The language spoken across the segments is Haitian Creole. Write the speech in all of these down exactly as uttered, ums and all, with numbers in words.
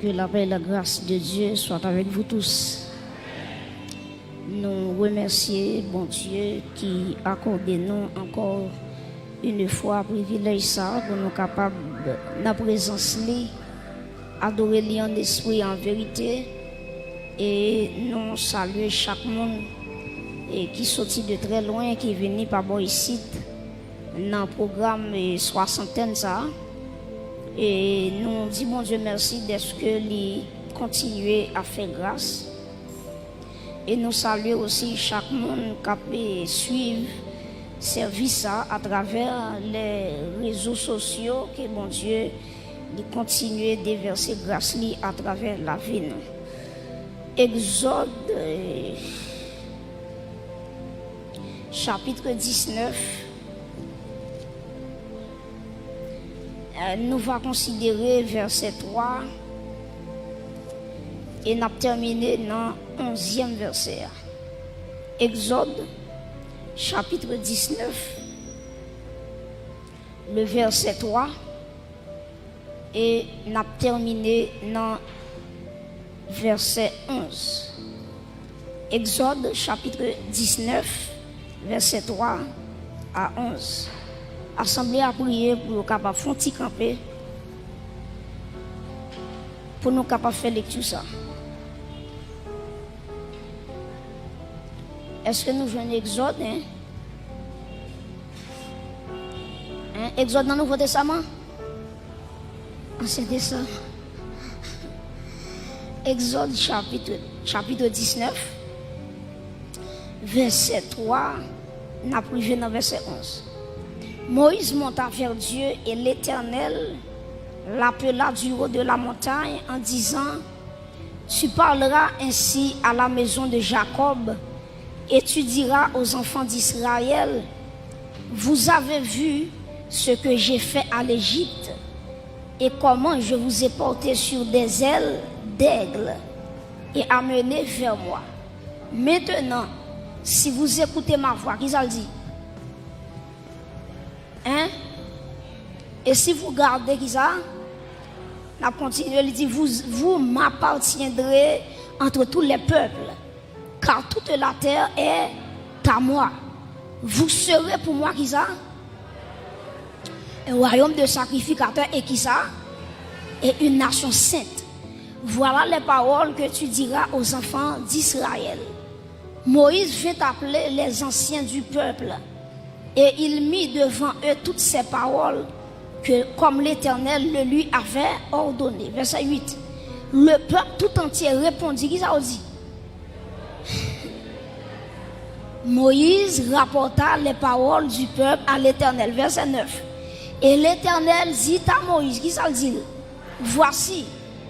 Que la paix et la grâce de Dieu soient avec vous tous. Nou remèsye Bondye ki akòde nou ankò yon fwa privilèj sa a pou nou kapab nan prezans li, adore li an espri, an verite. E nou salye chak moun e ki soti de trè lwen, ki vini pa bò isit nan pwogram e swasantèn sa a. E nou di Bondye mèsi dèske li kontinye ap fè gras. E nou salye osi chak moun k ap e swiv sèvis sa a atravè lè rezo sosyo. Ke Bondye li kontinye devèse gras li atravè lavi nou. Egzòd, eh, chapitre dix-neuf, eh, nou va konsidere vèsè twa e n ap tèmine nan onzyèm vèsè a. Egzòd, chapitre dix-neuf, le vèsè twa, e n ap tèmine nan vèsè onz. Egzòd, chapitre dix-neuf, vèsè twa a onz. Asanble a priye pou yo kapab fè yon ti kanpe pou nou kapab fè lekti sa. Èske nou jwenn Egzòd, en? En, Egzòd nan Nouvo Testaman? Ansyen Testaman. Egzòd chapitre, chapitre dix-neuf, vèsè twa, n ap rive nan vèsè onz. Moïse monta vers Dieu et l'Éternel l'appela du haut de la montagne en disant, Tu parleras ainsi à la maison de Jacob et tu diras aux enfants d'Israël, Vous avez vu ce que j'ai fait à l'Égypte et comment je vous ai porté sur des ailes d'aigle et amené vers moi. Maintenant, si vous écoutez ma voix, ki sa l di? Hein? Et si vous gardez, ki sa? N ap kontinye, li di, vous, vous m'appartiendrez entre tous les peuples, car toute la terre est à moi. Vous serez pour moi, ki sa? Un royaume de sacrificateurs et, ki sa? Et une nation sainte. Voilà les paroles que tu diras aux enfants d'Israël. Moïse vint appeler les anciens du peuple, et il mit devant eux toutes ces paroles que, comme l'Éternel le lui avait ordonné. Vèsè uit. Le peuple tout entier répondit. Ki sa w di? Moïse rapporta les paroles du peuple à l'Éternel. Vèsè nèf. Et l'Éternel dit à Moïse, ki sa l di l? Voici,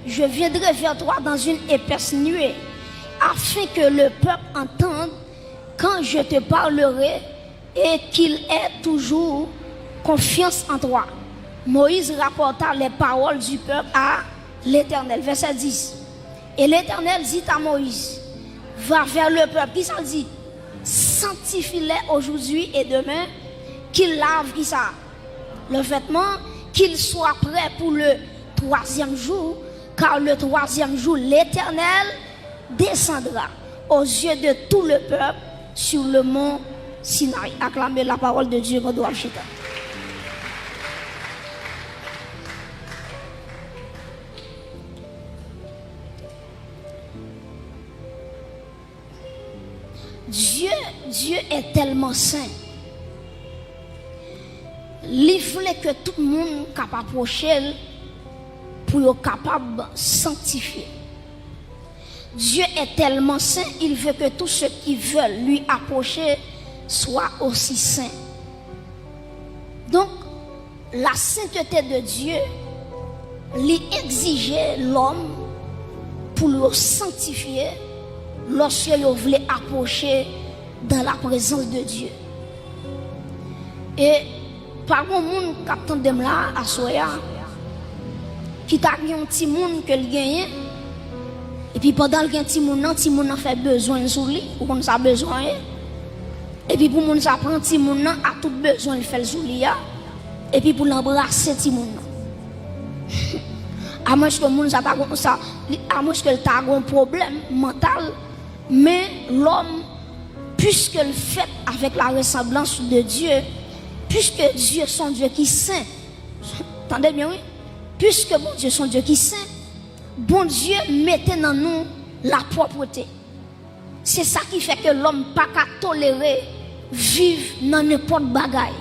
je viendrai vers toi dans une épaisse nuée, afin que le peuple entende quand je te parlerai et qu'il ait toujours confiance en toi. Moïse rapporta les paroles du peuple à l'Éternel. Vèsè dis. Et l'Éternel dit à Moïse, va vers le peuple. Ki sa l di? Sanctifie-les aujourd'hui et demain, qu'ils lavent, ki sa? Leurs vêtements, qu'ils soient prêts pour le troisième jour, car le troisième jour, l'Éternel descendra aux yeux de tout le peuple sur le mont Sinaï. Acclamez la parole de Dieu pendant que vous chita. Dieu, Dieu est tellement saint. Li vle ke tout moun k ap apwoche l pou yo kapab sanktifye. Dieu est tellement saint, il veut que tous ceux qui veulent lui approcher soient aussi saints. Donk, la sainteté de Dieu, li egzije lòm pou yo sanktifye lòske yo vle apwoche dans la présence de Dieu. E pa gon moun k ap tande m la aswè a, ki ta gen yon timoun ke l genyen, epi pandan l gen timoun nan, timoun nan fè bezwen l sou li, ou konn sa bezwen an ye? Epi pou moun sa pran timoun nan ak tout bezwen l fè l sou li a, epi pou l anbrase timoun nan. Amwenske moun sa ta gon sa, li- amwenske l ta gon pwoblèm mantal, men lòm, puiske l fèt avèk la resanblans de Dye, puiske Dye se yon Dye ki sen, tande byen wi, puiske Bondye se yon Dye ki sen, Bondye mete nan nou lapwòpte. Se sa ki fè ke lòm pa ka tolere viv nan nenpòt bagay.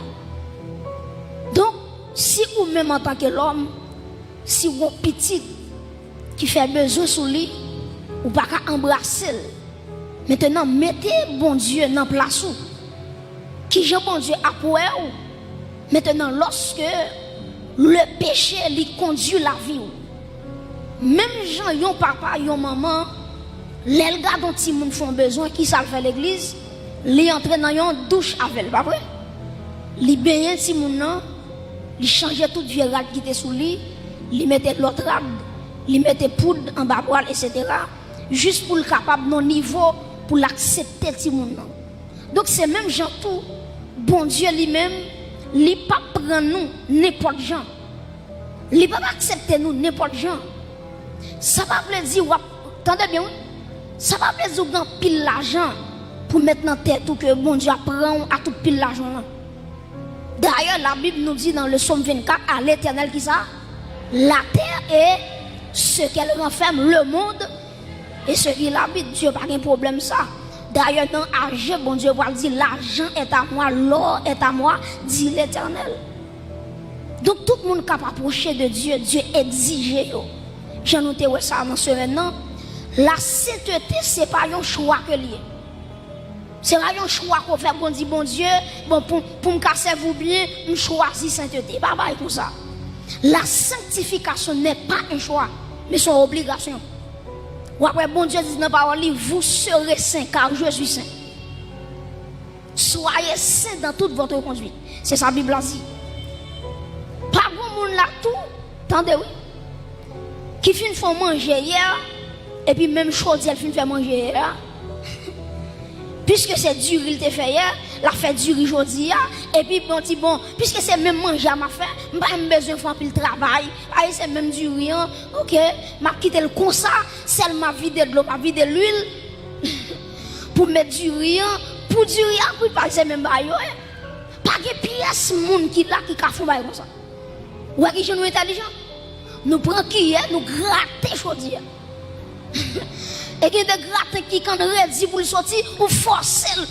Donk, si ou menm antanke lòm, si w gon pitit ki fè bezwen sou li, ou pa ka anbrase l. Mentenan, mete Bondye nan plas ou. Kijan Bondye ap wè w? Mentenan, lòske le peche li kondui lavi w. Menm jan yon papa, yon manman, lè l gade yon timoun fè yon bezwen, kisa l fè legliz? Li antre nan yon douch avè l, pa vre? Li benyen timoun nan, li chanje tout vye rad ki te sou li, li mete lòt rad, li mete poud anba bra l, etsetera, jis pou l kapab nan nivo pou l aksepte timoun nan. Donk, se menm jan tou, Bondye li menm, li p ap pran nou nenpòt jan. Li p ap aksepte nou nenpòt jan. Sa pa vle di w ap, tande byen wi, sa pa vle di w gen anpil lajan pou met nan tèt ou ke Bondye ap pran w a tout pil lajan w lan. Dayè, Labib nou di nan le Sòm vennkat, à l'Éternel kisa? La terre et ce qu'elle renferme, le monde et ce qu'il habite. Dye pa gen pwoblèm sa. Dayè, nan Aje, Bondye pral di, l'argent est à moi, l'or est à moi, dit l'Éternel. Donk, tout moun k ap apwoche de Dye, Dye egzije yo. Jan nou te wè sa nan semèn nan, la sentete, se pa yon chwa ke l ye. Se pa yon chwa ke w fè, bon, di, Bondye, bon, pou, pou m ka sèvi w byen, m chwazi sentete. Pa bay konsa. La sanctification n'est pas un choix, mais c'est une obligation. W ap wè Bondye di nan pawòl li, vous serez saints, car je suis saint. Soyez saints dans toute votre conduite. Se sa Bib la di. Pa gon moun la tou, tande wi, ki fin fè yon manje yè, epi menm chodyè l fin fè manje yè a, piske se diri l te fè yè, l ap fè diri jodi a, epi bon, di, bon, piske se menm manje a m ap fè, m pa menm bezwen fè anpil travay, ay, se menm diri an, oke, m ap kite l konsa, sèl m ap vide dlo, m ap vide lwil, pou m met diri an, pou diri a kwit, pa se menm bagay yo ye. Pa gen pyès moun ki la ki ka fè yon bagay konsa. Ou wè ki jan nou entèlijan? Nou pran kiyè, nou grate chodyè. E gen de graten ki konn redi pou l soti, ou fòse l.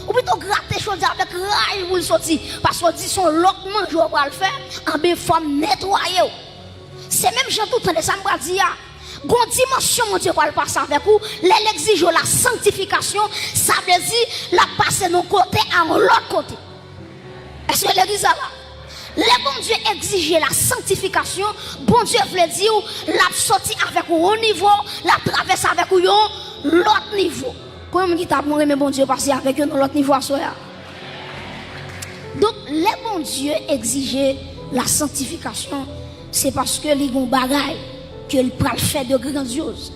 Ou pito grate chodyè avèk raj pou l soti. Paske w di se yon lòt manje w pral fè, anben fò m netwaye w. Se menm jan tou, tande sa m pral di a. Gon dimansyon Bondye pral pase avèk ou, lè l egzije w la sanctification, sa vle di l ap pase nan yon kote a yon lòt kote. Èske legliz la la? Lè Bondye egzije la sanctification, Bondye vle di w, l ap soti avèk ou yon nivo, l ap travèse avèk ou yon lòt nivo. Konbyen moun ki ta bon renmen Bondye pase avèk yo nan lòt nivo aswè a? Donk, lè Bondye egzije la sanctification, se paske li gon bagay ke l pral fè de grandyoz.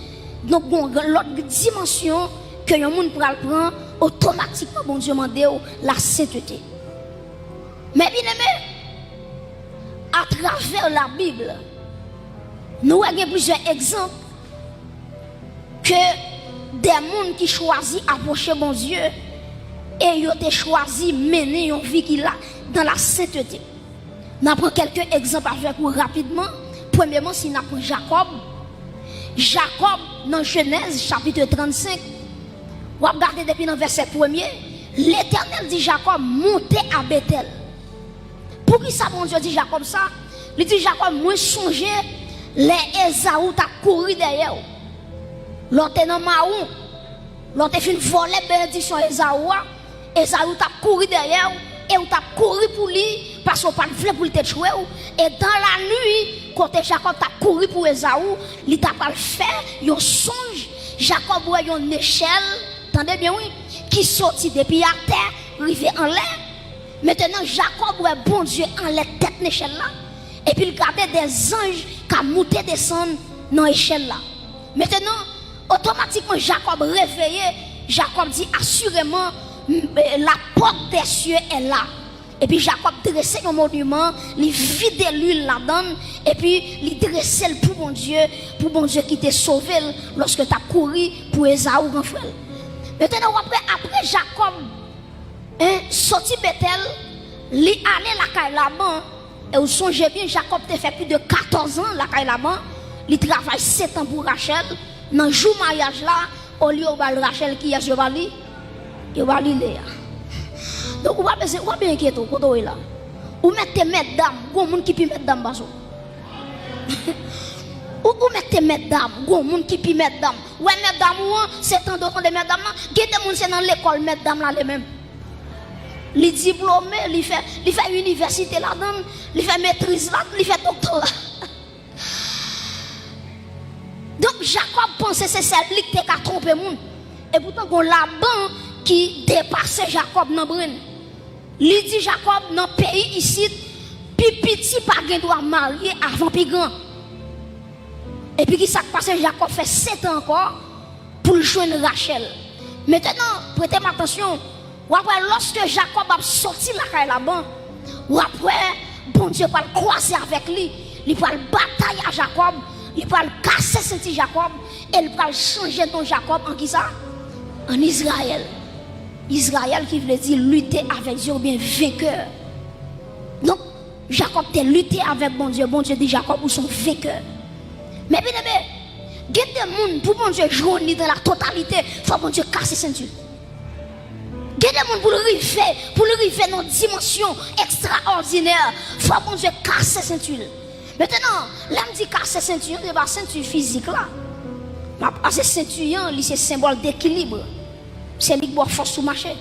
Donk, gon lòt dimansyon ke yon moun pral pran, otomatikman Bondye mande w la sentete. Men byeneme, atravè Labib, nou wè gen plizyè egzanp ke de moun ki chwazi apwoche Bondye e yo te chwazi mennen yon vi ki la, dans la sainteté. N a pran kèlke egzanp avèk ou rapidman. Premyèman, si n ap pran Jakòb, Jakòb, nan Jenèz, chapit trannsenk, w ap gade depi nan vèsè premye, Letènèl di Jakòb, monte a Betèl. Poukisa Bondye di Jakòb sa? Li di Jakòb, mwen sonje lè Ezaou t ap kouri dèyè w. Lè w te nan mawon, lè w te fin vòlè benediksyon Ezaou a, Ezaou t ap kouri dèyè w, e w t ap kouri pou li, paske w pa t vle pou l te tchwe w. E dans la nuit, kote Jakòb t ap kouri pou Ezaou, li t ap al fè yon sonj. Jakòb wè yon nechèl, tande byen wi, ki soti depi atè, rive anlè. Mentenan, Jakòb wè Bondye anlè tèt nechèl la, epi l gade de zanj k ap moute desann nan echèl la. Mentenan, otomatikman, Jakòb reveye, Jakòb di, asireman, m- eh, la porte des cieux est là. Epi Jakòb drese yon moniman, li vide lwil ladan l, epi li drese l pou Bondye, pou Bondye ki te sove l lòske l t ap kouri pou Ezaou, gran frè l. Mentnan, w ap wè, apre Jakòb, en, soti Betèl, li ale lakay Laban, e w sonje byen, Jakòb te fè plis de katòz an lakay Laban, li travay sèt an pou Rachèl, nan jou maryaj la, olye yo ba l Rachèl, kiyès yo ba li? Yo ba li Leya. Donk, ou pa bezwen, ou pa bezwen enkyete w, kote w ye la. Ou mèt te mèt dam, gon moun ki pi mèt dam pase w. Ou, ou mèt te mèt dam, gon moun ki pi mèt dam. Ou wè mèt dam ou an, se tande w tande mèt dam nan. Gen de moun se nan lekòl mèt dam la ale menm. Li diplome, li fè, li fè inivèsite ladan l, li fè metriz la, li fè doktora. Donk, Jakòb panse se sèl li ki te ka twonpe moun. Epoutan, gon Laban ki depase Jakòb nan brenn. Li di Jakòb, nan peyi isit, pi piti pa gen dwa marye avan pi gran. Epi ki sa k pase? Jakòb fè sèt an ankò pou l jwenn Rachèl. Mentnan, prete m atansyon, w ap wè lòske Jakòb ap sòti lakay Laban, w ap wè Bondye pral kwaze avèk li, li pral batay a Jakòb, li pral kase senti Jakòb, e li pral chanje non Jakòb an kisa? An Izrayèl. Izrayèl ki vle di lite avèk Dye oubyen venkè. Donk, Jakòb te lite avèk Bondye. Bondye di Jakòb, ou se yon venkè. Men byeneme, gen de moun, pou Bondye jwenn li dans la totalité, fò Bondye kase senti l. Gen de moun, pou l rive, pou l rive nan dimansyon ekstraòdinè, fò Bondye kase senti l. Mentnan, lè m di kase senti an, se pa senti fizik la. M ap pase senti an, li se senbòl dekilib. Se li k ba w fòs pou mache.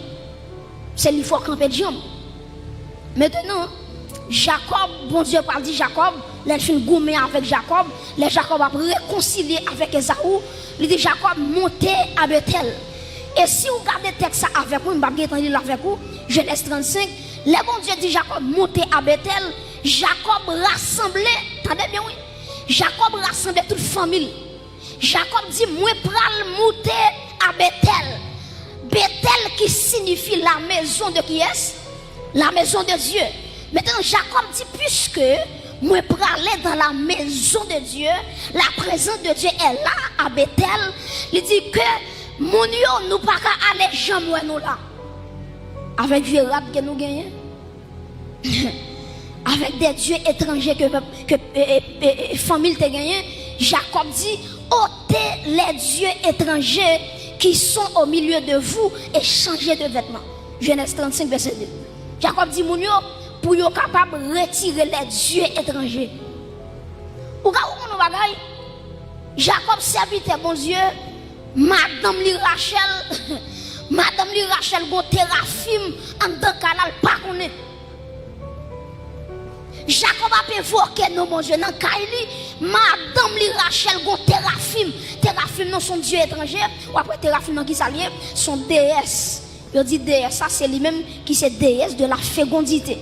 Se li fè w kanpe djanm. Mentnan, Jakòb, Bondye pral di Jakòb, lè l fin goumen avèk Jakòb, lè Jakòb ap rekonsilye avèk Ezaou, li di Jakòb, monte a Betèl. E si w gade tèks sa avèk mwen, m p ap gentan li l avèk ou, Jenèz trannsenk, lè Bondye di Jakòb, monte a Betèl, Jakòb rasanble, tande byen wi, Jakòb rasanble tout fanmi l. Jakòb di, mwen pral moute a Betèl. Betèl ki siyifi la maison de kiyès? La maison de Dieu. Mentnan, Jakòb di, puiske mwen prale dans la maison de Dieu, la présence de Dieu est là, a Betèl, li di ke moun yo, nou pa ka ale janm wè nou la. Avèk vye rad ke nou genyen, avèk de dye etranje ke, ke, e, e, e, e, fanmi l te genyen, Jakòb di, ôtez les dieux étrangers qui sont au milieu de vous et changez de vêtements. Jenèz trannsenk, vèsè de. Jakòb di moun yo, pou yo kapab retire les dieux étrangers. Ou ka konprann yon bagay? Jakòb, sèvitè Bondye, madanm li Rachèl, madanm li Rachèl gon terafim anndan kay la, l pa konnen. Jakòb ap envoke non Bondye nan kay li, madanm li Rachèl gon terafim. Terafim nan se yon dye etranje, w ap wè terafim nan kisa l ye? Se yon deyès. Yo di deyès sa, se li menm ki se déesse de la fécondité.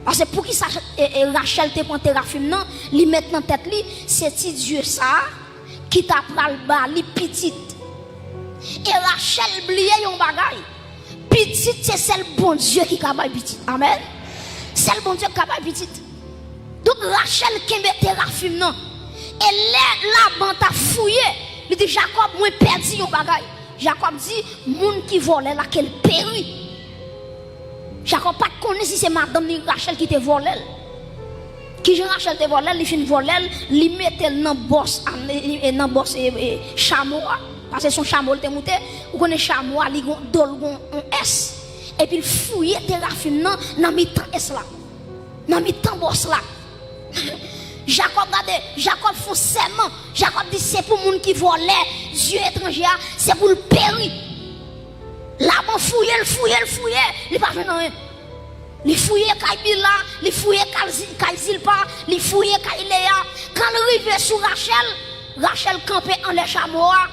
Paske poukisa, e, e, Rachèl te pran terafim nan, li met nan tèt li, se ti dye sa a ki ta pral ba li pitit. E Rachèl bliye yon bagay. Pitit, se sèl Bondye ki ka bay pitit. Amèn. Sèl Bondye ki ka bay pitit. Donk, Rachèl kenbe terafim nan. E lè Laban t ap fouye, li di, Jakòb, mwen pèdi yon bagay. Jakòb di, moun ki vòlè la, ke l peri. Jakòb pa t konnen si se madanm li Rachèl ki te vòlè l. Kijan Rachèl te vòlè l? Li fin vòlè l, li mete l nan bòs, a, e, e, nan bòs, e, e, chamo a. Paske se yon chamo l te moute. Ou konnen chamo a, li gon, do l gon yon S. Epi l fouye terafim nan, nan mitan S la. Nan mitan bòs la. Jakòb, gade, Jakòb fè yon sèman. Jakòb di, se pou moun ki vòlè dye etranje a, se pou l peri. Laban fouye l, fouye l, fouye, li pa jwenn anyen. Li fouye kay Bila, li fouye kay Zi-, kay Zilpa, li fouye kay Leya. Kan l rive sou Rachèl, Rachèl kanpe anlè chamo a,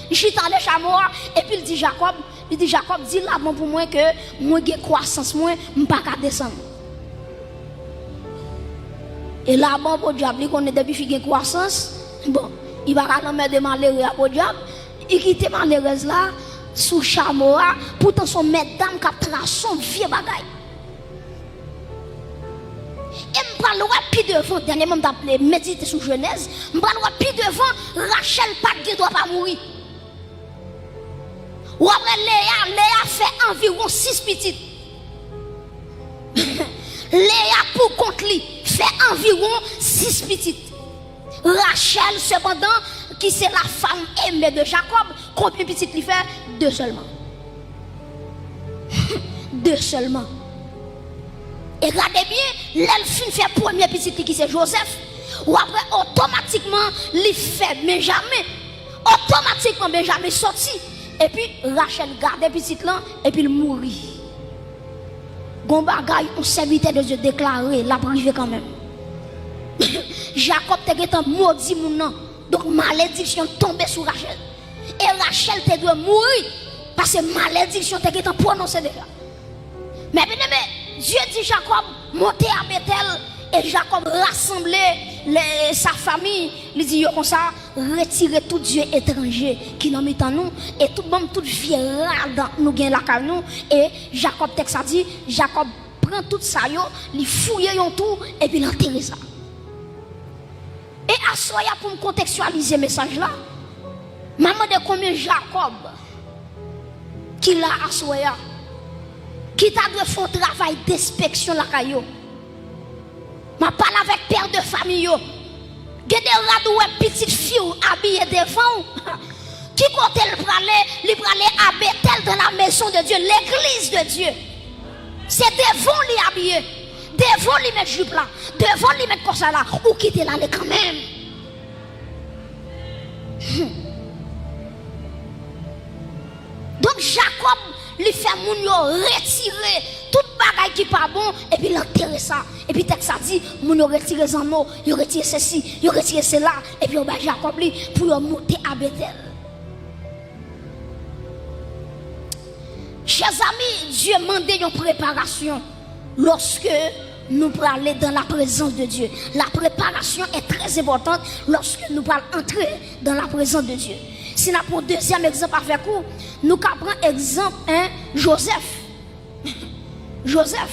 li chita anlè chamo a, epi l di Jakòb, li di Jakòb, di Laban pou mwen ke mwen gen kwasans mwen, m pa ka desann. E Laban, podyab, li konnen depi fi gen kwasans, bon, li pa ka lanmède malere a, podyab, li kite malerèz la sou chamo a, poutan se yon mètdam k ap trase yon vye bagay. E m pral wè pi devan, dènyèman m t ap medite sou Jenèz, m pral wè pi devan, Rachèl pa t gen dwa pa mouri. W ap wè Leya, Leya fè anviwon sis pitit. Leya pou kont li fè anviwon sis pitit. Rachèl, sepandan, ki se la femme aimée de Jacob, konbyen pitit li fè? De sèlman. De sèlman. E gade byen, lè l fin fè premye pitit li ki se Jozèf, w ap wè otomatikman li fè Benjamen. Otomatikman Benjamen soti. Epi Rachèl gade pitit lan, epi l mouri. Gon bagay yon sèvitè de Dye deklare, l ap rive kanmenm. Jakòb te gentan modi moun nan. Donk, malediksyon tonbe sou Rachèl. E Rachèl te dwe mouri, paske malediksyon te gentan pwononse deja. Men byeneme, Dye di Jakòb, monte a Betèl, e Jakòb rasanble le, sa fami, li di yo konsa, retire tout dye etranje ki nan mitan nou, e tout, ban m tout vye rad nou gen lakay nou, e Jakòb, tèks la di, Jakòb pran tout sa yo, li fouye yon twou, epi l antere sa. E aswè a, pou m kontekstyalize mesaj la, m a mande konbyen Jakòb ki la aswè a, ki ta dwe fè yon travay denspeksyon lakay yo. M ap pale avèk pè de fami yo. Gen de rad ou wè pitit fi w abiye devan w. Ki kote l prale? Li prale à Bethel, dans la maison de Dieu, l'église de Dieu. Se devan w li abiye. Devan w li met jip la. Devan w li met kòsèy la. Ou kite l ale kanmenm. Hmm. Donk, Jakòb, li fè moun yo retire tout bagay ki pa bon, epi l antere sa. Epi tèks la di, moun yo retire zanno, yo retire sesi, yo retire sela, epi yo bay Jakòb li pou yo monte a Betèl. Chè zami, Dye mande yon preparasyon lòske nou prale dans la présence de Dieu. La préparation est très importante lorsque nous pral antre dans la présence de Dieu. Si n ap pran dezyèm egzanp avèk ou, nou ka pran egzanp, en, Jozèf. Jozèf.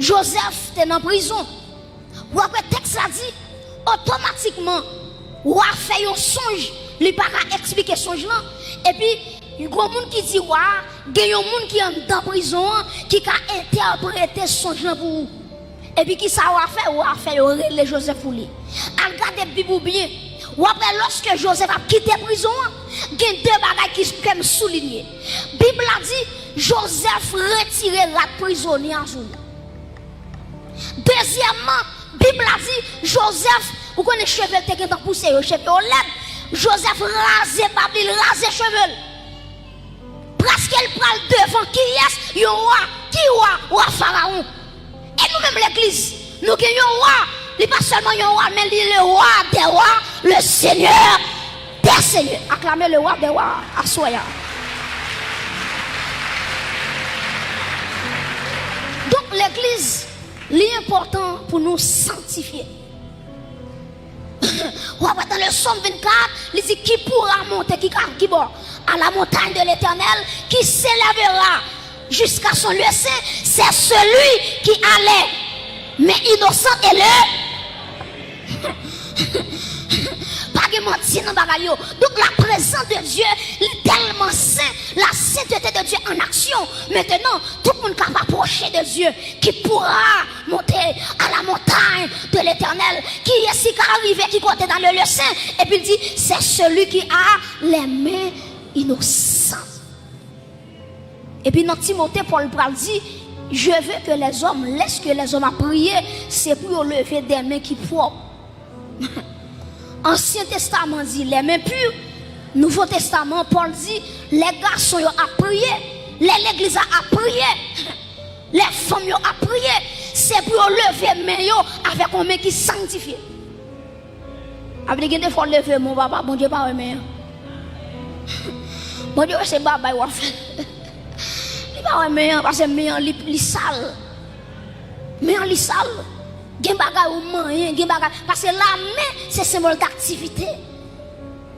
Jozèf te nan prizon. W ap wè tèks la di, otomatikman, wa fè yon sonj, li pa ka eksplike sonj lan. Epi, gon moun ki di wa, gen yon moun ki anndan prizon an, ki ka entèprete sonj lan pou ou. Epi kisa wa fè? Wa fè yo rele Jozèf pou li. Al gade Bib ou byen. W ap wè lòske Jozèf ap kite prizon an, gen de bagay ki, ke m soulinye. Bib la di, Jozèf retire rad prizonye a sou li. Dezyèmman, Bib la di, Jozèf, ou konnen cheve l te gentan pouse yo, cheve yo lèd. Jozèf raze bab li, l raze cheve l. Prèske l pral devan kiyès? Yon wa. Ki wa? Wa Farawon. E nou menm legliz, nou gen yon wa. Li pa sèlman yon wa, men li le roi des rois, le Seigneur des seigneurs. Aklame le roi des rois aswè a. Donk, legliz, li enpòtan pou nou sanktifye. W ap wè dans le Psaume vingt-quatre, li di, qui pourra monter, ki ka, ki bò? À la montagne de l'Éternel, qui s'élèvera jusqu'à son lieu saint, c'est celui qui a les mains innocentes et le Pa gen manti nan bagay yo. Donk, la prezans de Dye, li tèlman sen, la sainteté de Dieu en action. Maintenant, tout moun k ap apwoche de Dye, qui pourra monter à la montagne de l'Éternel, kiyès ki ka rive ki kote dans le lieu saint, epi l di, c'est celui qui a les mains innocentes. Epi nan Timote, Pòl pral di, je veux que les hommes, lèske lèzòm ap priye, se pou yo leve de men ki pwòp. Ansyen Testaman di les mains pures, Nouvo Testaman, Pòl di, lè gason yo ap priye, lè legliz la ap priye, lè fanm yo ap priye, se pou yo leve men yo avèk yon men ki sanktifye. Sa vle di gen de fwa w leve men w, papa, Bondye pa wè men an. Bondye wè se babay w ap fè. Li pa wè men an, paske men an li, li sal. Men an li sal. Gen bagay ou manyen, gen bagay. Paske lamen se senbòl daktivite.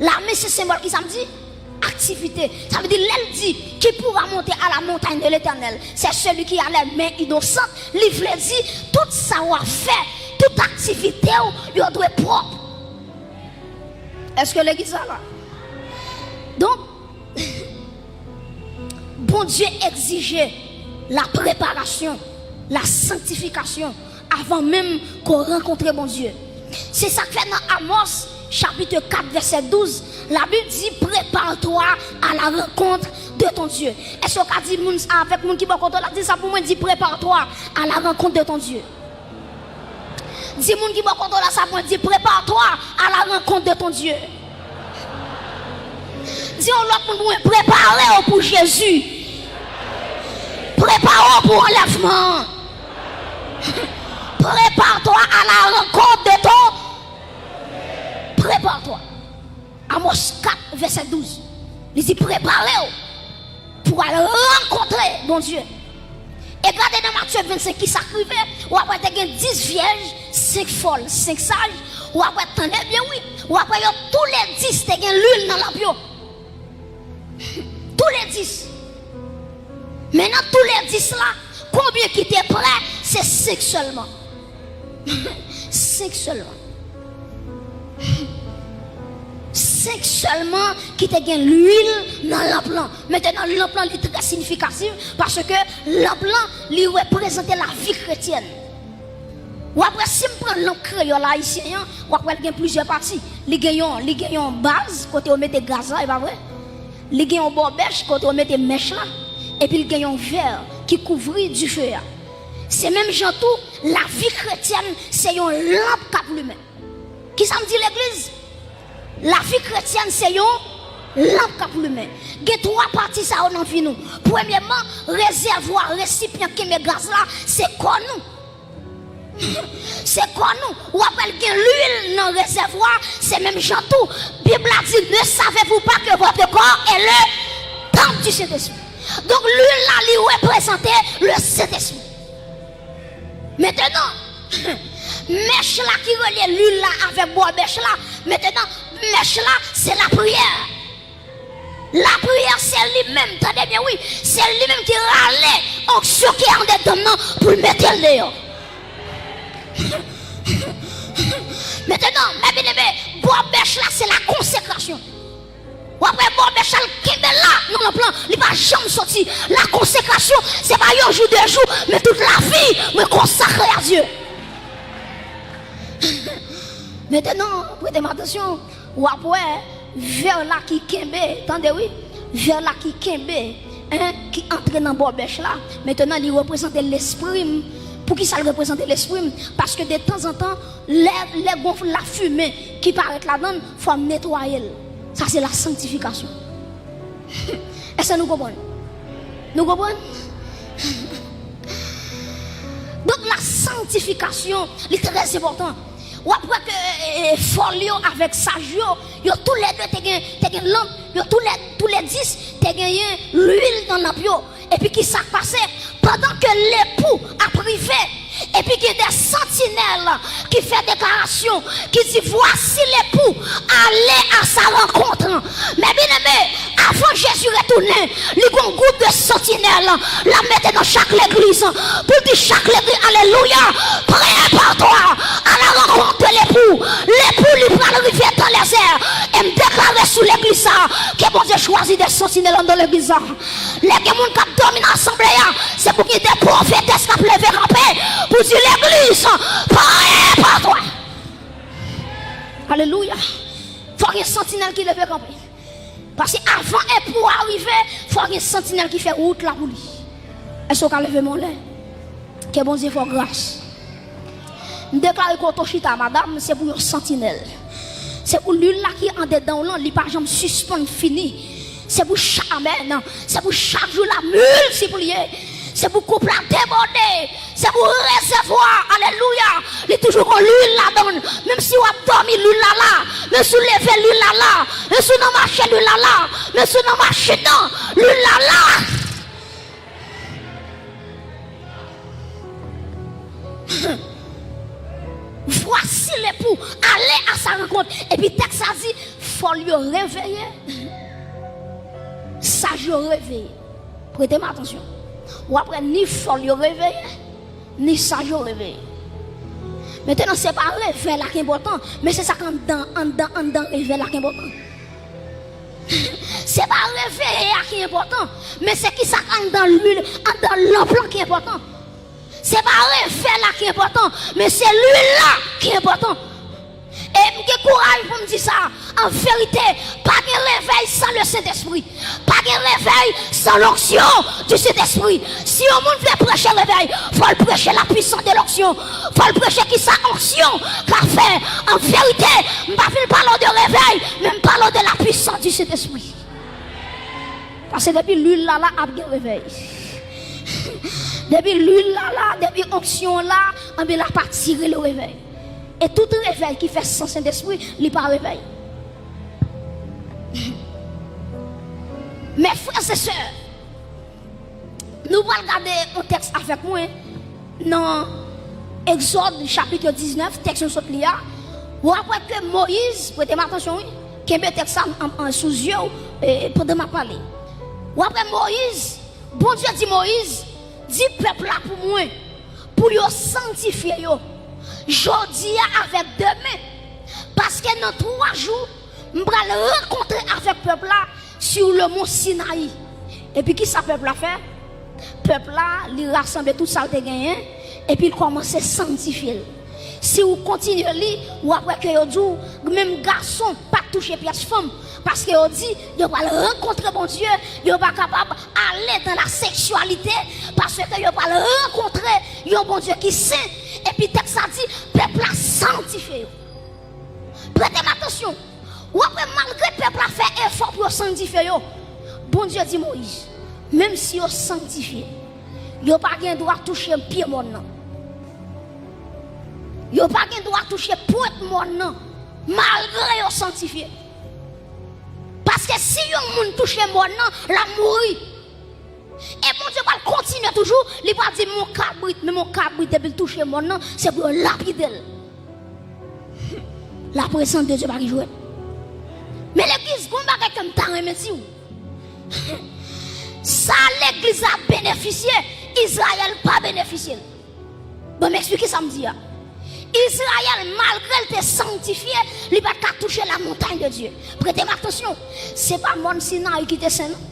Lamen se senbòl ki sa m di? Aktivite. Sa vle di, lè l di, qui pourra monter à la montagne de l'Éternel? C'est celui qui a les mains innocentes. Li vle di, tout sa w ap fè, tout aktivite w, yo dwe pwòp. Èske legliz la la? Donk, Bondye egzije la preparasyon, la sanktifikasyon, avan menm ke w rankontre Bondye. Se sa k fè nan Amos, chapit kat, vèsè douz, Labib di, prépare-toi à la rencontre de ton Dieu. Èske w ka di moun sa avèk moun ki bò kote w la? Di sa pou mwen, di, prépare-toi à la rencontre de ton Dieu. Di moun ki bò kote w la sa pou mwen, di, prépare-toi à la rencontre de ton Dieu. Di yon lòt moun pou mwen, prepare w pou Jezi. Prepare w pou anlèvman an. Prépare-toi à la rencontre de ton. Prépare-toi. Amos kat, vèsè douz. Li di, prepare w pou al rankontre Bondye. E gade nan Matye vennsenk ki sa k rive, w ap wè te gen dis vyèj, senk fòl, senk saj, w ap wè, tande byen wi, w ap wè yo toulèdis te gen lwil nan lanp yo. Toulèdis. Men nan toulèdis la, konbyen ki te prè? Se senk sèlman. Senk sèlman. Senk sèlman ki te gen lwil nan lanp lan. Mentnan, lanp lan, li trè siyifikatif, paske lanp lan, li reprezante lavi kretyèn. W ap wè, si m pran lanp kreyòl ayisyen an, w ap wè l gen plizyè pati. Li gen yon, li gen yon baz kote yo mete gaz la, e pa vre? Li gen yon bòbèch kote yo mete mèch la, epi l gen yon vè ki kouvri dife a. Se menm jan tou, lavi kretyèn se yon lanp k ap limen. Kisa m di legliz? Lavi kretyèn se yon lanp k ap limen. Gen twa pati sa yo nan vi nou. Premyèman, rezèvwa, resipyan kenbe gaz la, se kò nou. Se kò nou. W ap wè l gen lwil nan rezèvwa, se menm jan tou. Bib la di, ne savez-vous pas que votre corps est le temple du Saint-Esprit? Donk, lwil la, li reprezante le Sentespri. Mentnan, mèch la ki relye lwil la avèk bòbèch la, mentnan, mèch la, se lapriyè. Lapriyè, se li menm, tande byen wi, se li menm ki rale onksyon ki andedan m nan pou l mete l deyò. Mentnan, mè byeneme, bòbèch la, se la konsekrasyon. W ap wè bòbèch la, l kenbe la nan lanp lan, li pa janm soti. La konsekrasyon, se pa yon jou, de jou, men tout lavi mwen konsakre a Dye. Mentnan, prete m atansyon, w ap wè vè la ki kenbe, tande wi, vè la ki kenbe, en, ki antre nan bòbèch la. Mentnan, li reprezante lespri m. Poukisa l reprezante lespri m? Paske detanzantan, lè, lè gon lafimen ki parèt ladan l, fò m netwaye l. Sa se la sanktifikasyon. Èske nou konprann? Nou konprann? Donk, la sanktifikasyon, li trè enpòtan. W ap wè ke, e, e, fòl yo avèk saj yo, yo toulède te gen, te gen lanp, yo toulè, toulèdis te genyen lwil nan lanp yo. Epi kisa k pase? Pandan ke lepou ap rive, epi gen de santinèl ki fè deklarasyon, ki di, voici l'époux, allez à sa rencontre. Mè byeneme, avan Jezi retounen, li gon gwoup de santinèl l ap mete nan chak legliz, pou l di chak legliz, alelouya, prépare-toi à la rencontre de l'époux. Lepou li pral rive dans les airs. E m deklare sou legliz sa, ke Bondye chwazi de santinèl anndan legliz sa. Lè gen moun k ap dòmi nan asanble a, se pou gen de pwofetès k ap leve kanpe pou di legliz, prépare-toi. Alelouya. Fò gen santinèl ki leve kanpe. Paske avan lepou a rive, fò gen santinèl ki fè wout la pou li. Èske w ka leve men w anlè? Ke Bondye fè w gras. M deklare kote w chita, madanm, se pou yon santinèl. Se pou lwil la ki andedan w lan, li pa janm sispann fini. Se pou chak, amèn. Se pou chak jou la miltipliye. Se pou koup la debòde. Se pou rezèvwa, alelouya. Li toujou gon lwil ladan l. Menm si w ap dòmi, lwil la la. Menm si w leve, lwil la la. Menm si w nan mache, lwil la la. Menm si w nan machin nan, lwil la la. Voici l'époux, allez à sa rencontre. Epi tèks la di, fò l yo reveye. saj yo reveye. Prete m atansyon. W ap wè ni fòl yo reveye, ni saj yo reveye. Mentnan, se pa revèy la ki enpòtan, men se sa k anndan, anndan, anndan revèy la ki enpòtan. Se pa reveye a ki enpòtan, men se ki sa k anndan lwil, anndan lanp lan ki enpòtan. Se pa revèy la ki enpòtan, men se lwil la ki enpòtan. E m gen kouraj pou m di sa, an verite, pa gen revèy san le Sentespri. Pa gen revèy san l'onction du Saint-Esprit. Si yon moun vle preche revèy, fò l preche la puissance de l'onction. Fò l preche kisa onksyon ka fè. An verite, m pa vin pale w de revèy, men m pale w de la puissance du Saint-Esprit. Paske depi lwil la la, ap gen revèy. Depi lwil la la, depi onksyon la, anben l ap atire le revèy. E tout revèy ki fè san Sentespri, li pa revèy. Men frè e sè, nou pral gade yon tèks avèk mwen nan Egzòd chapit diznèf, tèks nou sot li a. W ap wè ke Moyiz, prete m atansyon wi, kenbe tèks sa an, an, sou zye w, e, pandan m ap pale. W ap wè Moyiz, Bondye di Moyiz, di pèp la pou mwen, pou yo sanntifye yo, jodi a avèk demen, paske nan twa jou, m pral rankontre avèk pèp la sur le mont Sinaï. Epi kisa pèp la fè? Pèp la, li rasanble tout sa l te genyen, epi l kòmanse sanntifye l. Si w kontinye li, w ap wè ke yo di w, menm gason pa t touche pyès fanm, paske yo di, yo pral rankontre Bondye, yo pa kapab ale dans la sexualité, paske yo pral rankontre yon Bondye ki sen, epi tèks la di, pèp la sanntifye yo. Prete m atansyon. W ap wè malgre pèp la fè efò pou yo sanntifye yo, Bondye di Moyiz, menm si yo sanntifye, yo pa gen dwa touche pye mòn nan. Yo pa gen dwa touche pwent mòn nan, malgre yo sanntifye. Paske si yon moun touche mòn nan, l ap mouri. E Bondye pral kontinye toujou, li pral di, mon kabrit, men mon kabrit, depi l touche mòn nan, se pou yo lapide l. La prezans de Dye pa gen jwèt. Men legliz, gon bagay ke m ta renmen di w. Sa legliz la benefisye, Izrayèl pa benefisye l. Bon, m eksplike sa m di a. Izrayèl, malgre l te sanntifye, li pa t ka touche la montagne de Dieu. Prete m atansyon, se pa mòn Sinayi ki te sen, non.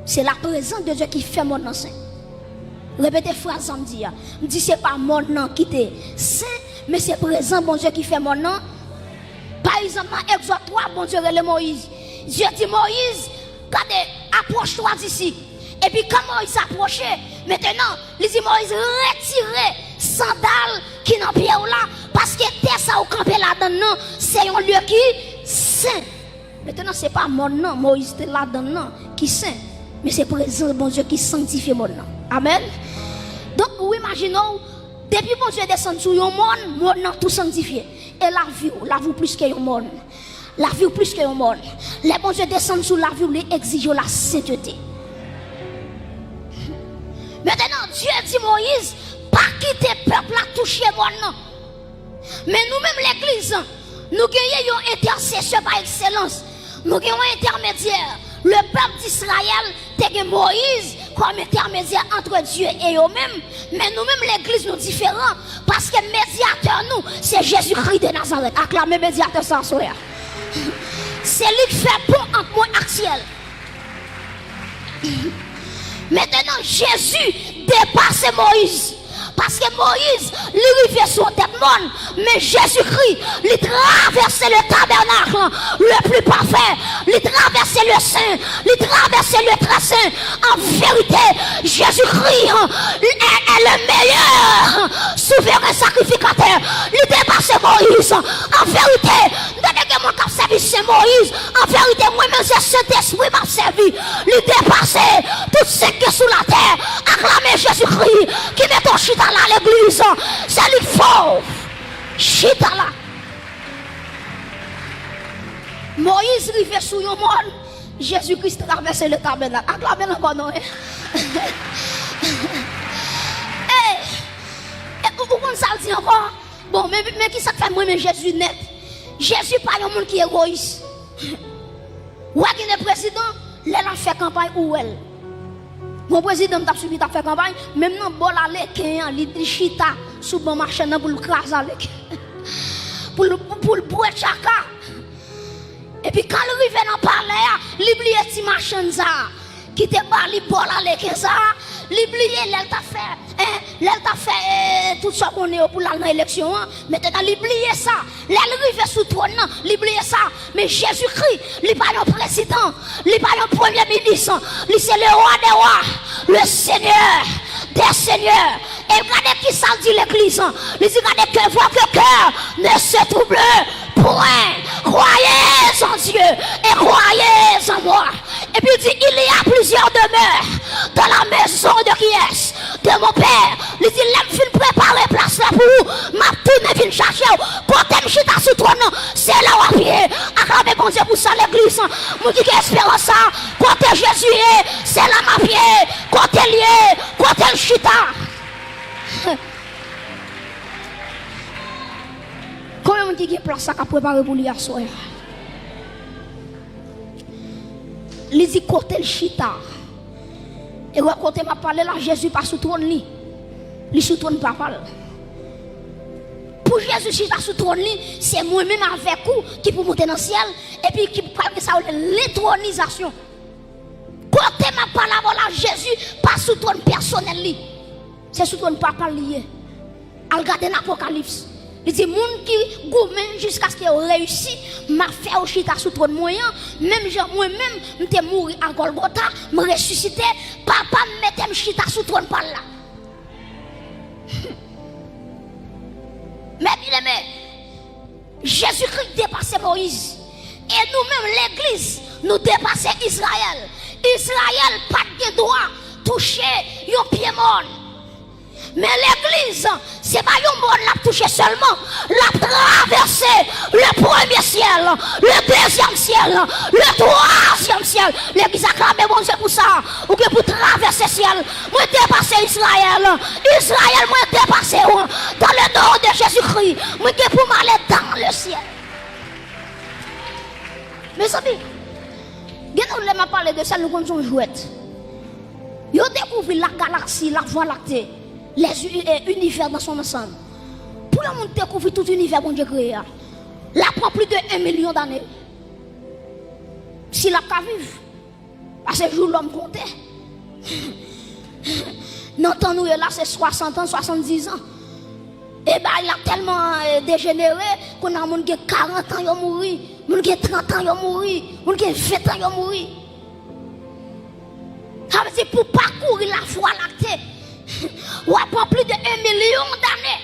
Se la prezans de Dye ki fè mòn nan sen. Repete fraz sa m di a. M di se pa mòn nan ki te sen, men se prezans Bondye ki fè mòn nan. Pa egzanp, nan Egzòd twa, Bondye rele Moyiz. Dye di Moyiz, gade, approche-toi d'ici. Epi kan Moyiz apwoche, mentnan, li di Moyiz, retire sandal ki nan pye w la, paske tè sa ou kanpe ladan l nan, se yon lye ki sen. Mentnan, se pa mòn nan Moyiz te ladan l nan ki sen, men se prezans Bondye ki sanntifye mòn nan. Amèn. Donk, ou imajine w, depi Bondye desann sou yon mòn, mòn nan tou sanntifye. E lavi w, lavi w plis ke yon mòn. Lavi w plis ke yon mòn. Lè Bondye desann sou lavi w, li egzije w la sentete. Mentnan, Dye di Moyiz, pa kite pèp la touche mòn nan. Men nou menm legliz, nou genyen yon entèsesè pa ekselans. Nou gen yon entèmedyè. Le pèp d'Israël te gen Moyiz kòm entèmedyè antre Dye e yo menm. Men nou menm legliz nou diferan. Paske medyatè nou, se Jezikri de Nazarèt. Aklame medyatè sa aswè a. Se li k fè pon ant mwen ak syèl. Mentnan, Jezi depase Moyiz. Paske Moyiz, li rive sou yon tèt mòn, men Jezikri, li travèse le tabernacle le plus parfait, li travèse le sen, li travèse le très saint. An verite, Jezikri, hein, est, est le meilleur souverain sacrificateur. Li depase Moyiz. An verite, m tande gen moun k ap sèvi Sen Moyiz. An verite, mwen menm se Sentespri m ap sèvi. Li depase tout sen ki sou latè. Aklame Jezikri ki mete w chita la, legliz. Se li k fè w chita la. Moyiz rive sou yon mòn, Jezikri travèse le tabènak. Aklame l ankò non, en. Ey! E ou, ou konn sa l di ankò? Bon, men, men kisa k fè m renmen Jezi nèt? Jezi pa yon moun ki egoyis. W a gen de prezidan, Lè l ap fè kanpay, ou wè l. Bon, prezidan m t ap sibi t ap fè kanpay, menm nan bò laleken an, li, li chita sou ban machann nan pou l kraze aleken. Pou l, pou l bwè tchaka. Epi kan l rive nan palè a, li bliye ti machann sa a ki te ba li bò laleken sa a, li bliye lè l t ap fè, en, lè l t ap fè, eh, tout sa w konnen yo pou l al nan eleksyon an. Mentnan, li bliye sa. Lè l rive sou twòn nan, li bliye sa. Men Jezikri, li pa yon prezidan, li pa yon premye minis, li se le roi des rois, le seigneur des seigneurs. E gade ki sa l di legliz an. Li di, gade, que votre cœur ne se trouble point. Croyez en Dieu et croyez en moi. Epi l di, il y a plusieurs demeures dans la maison de qui est? De mon père. Li di, lè m fin prepare plas la pou ou, m ap tounen vin chache w. Kote m chita sou twòn nan, se la w ap ye. Aklame Bondye pou sa, legliz. Moun ki gen esperans sa, kote Jezi ye, se la m ap ye. Kote l ye, kote l chita. Konbyen moun ki gen plas sa k ap prepare pou li aswè a? Li di kote l chita. E wè kote m ap pale la, Jezi pa sou twòn li. Li sou twòn Papa l. Pou Jezi chita sou twòn li, se mwen menm avèk ou ki pou monte nan syèl, epi ki pral gen sa yo rele letwonizasyon. Kote m ap pale avè w la, Jezi pa sou twòn pèsonèl li. Se sou twòn Papa l li ye. Al gade nan Apokalips. Li di, moun ki goumen jiskaske yo reyisi, m ap fè yo chita sou twòn mwen an, menm jan mwen menm, m te mouri a Gòlgota, m resisite, Papa m mete m chita sou twòn pa l la. Men byeneme, Jezikri depase Moyiz. E nou menm, legliz, nou depase Izrayèl. Izrayèl pa t gen dwa touche yon pye mòn. Men legliz, se pa yon mòn l ap touche sèlman. L ap travèse le premye syèl, le dezyèm syèl, le twazyèm syèl. Legliz, aklame Bondye pou sa. Ou gen pou travèse syèl. Mwen depase Izrayèl. Izrayèl, mwen depase w. Dans le nom de Jésus-Christ, mwen gen pou m ale dans le ciel. Mezanmi, gen yon lè m ap pale de syèl, nou konn se yon jwèt. Yo dekouvri la galaksi, la Voie lactée, les u-, eh, univers dans son ensemble. Pou yon moun dekouvri tout inivè Bondye kreye a, l ap pran plis de en milyon dane. Si l ap ka viv. Paske jou lòm konte. Nan tan nou ye la, se swasant an, swasanndiz an. E bagay la tèlman, eh, dejenere, kounye a moun gen karant an, yo mouri. Moun gen trant an, yo mouri. Moun gen ven an, yo mouri. Sa vle di pou pakouri la Voie lactée, w ap pran plis de en milyon dane.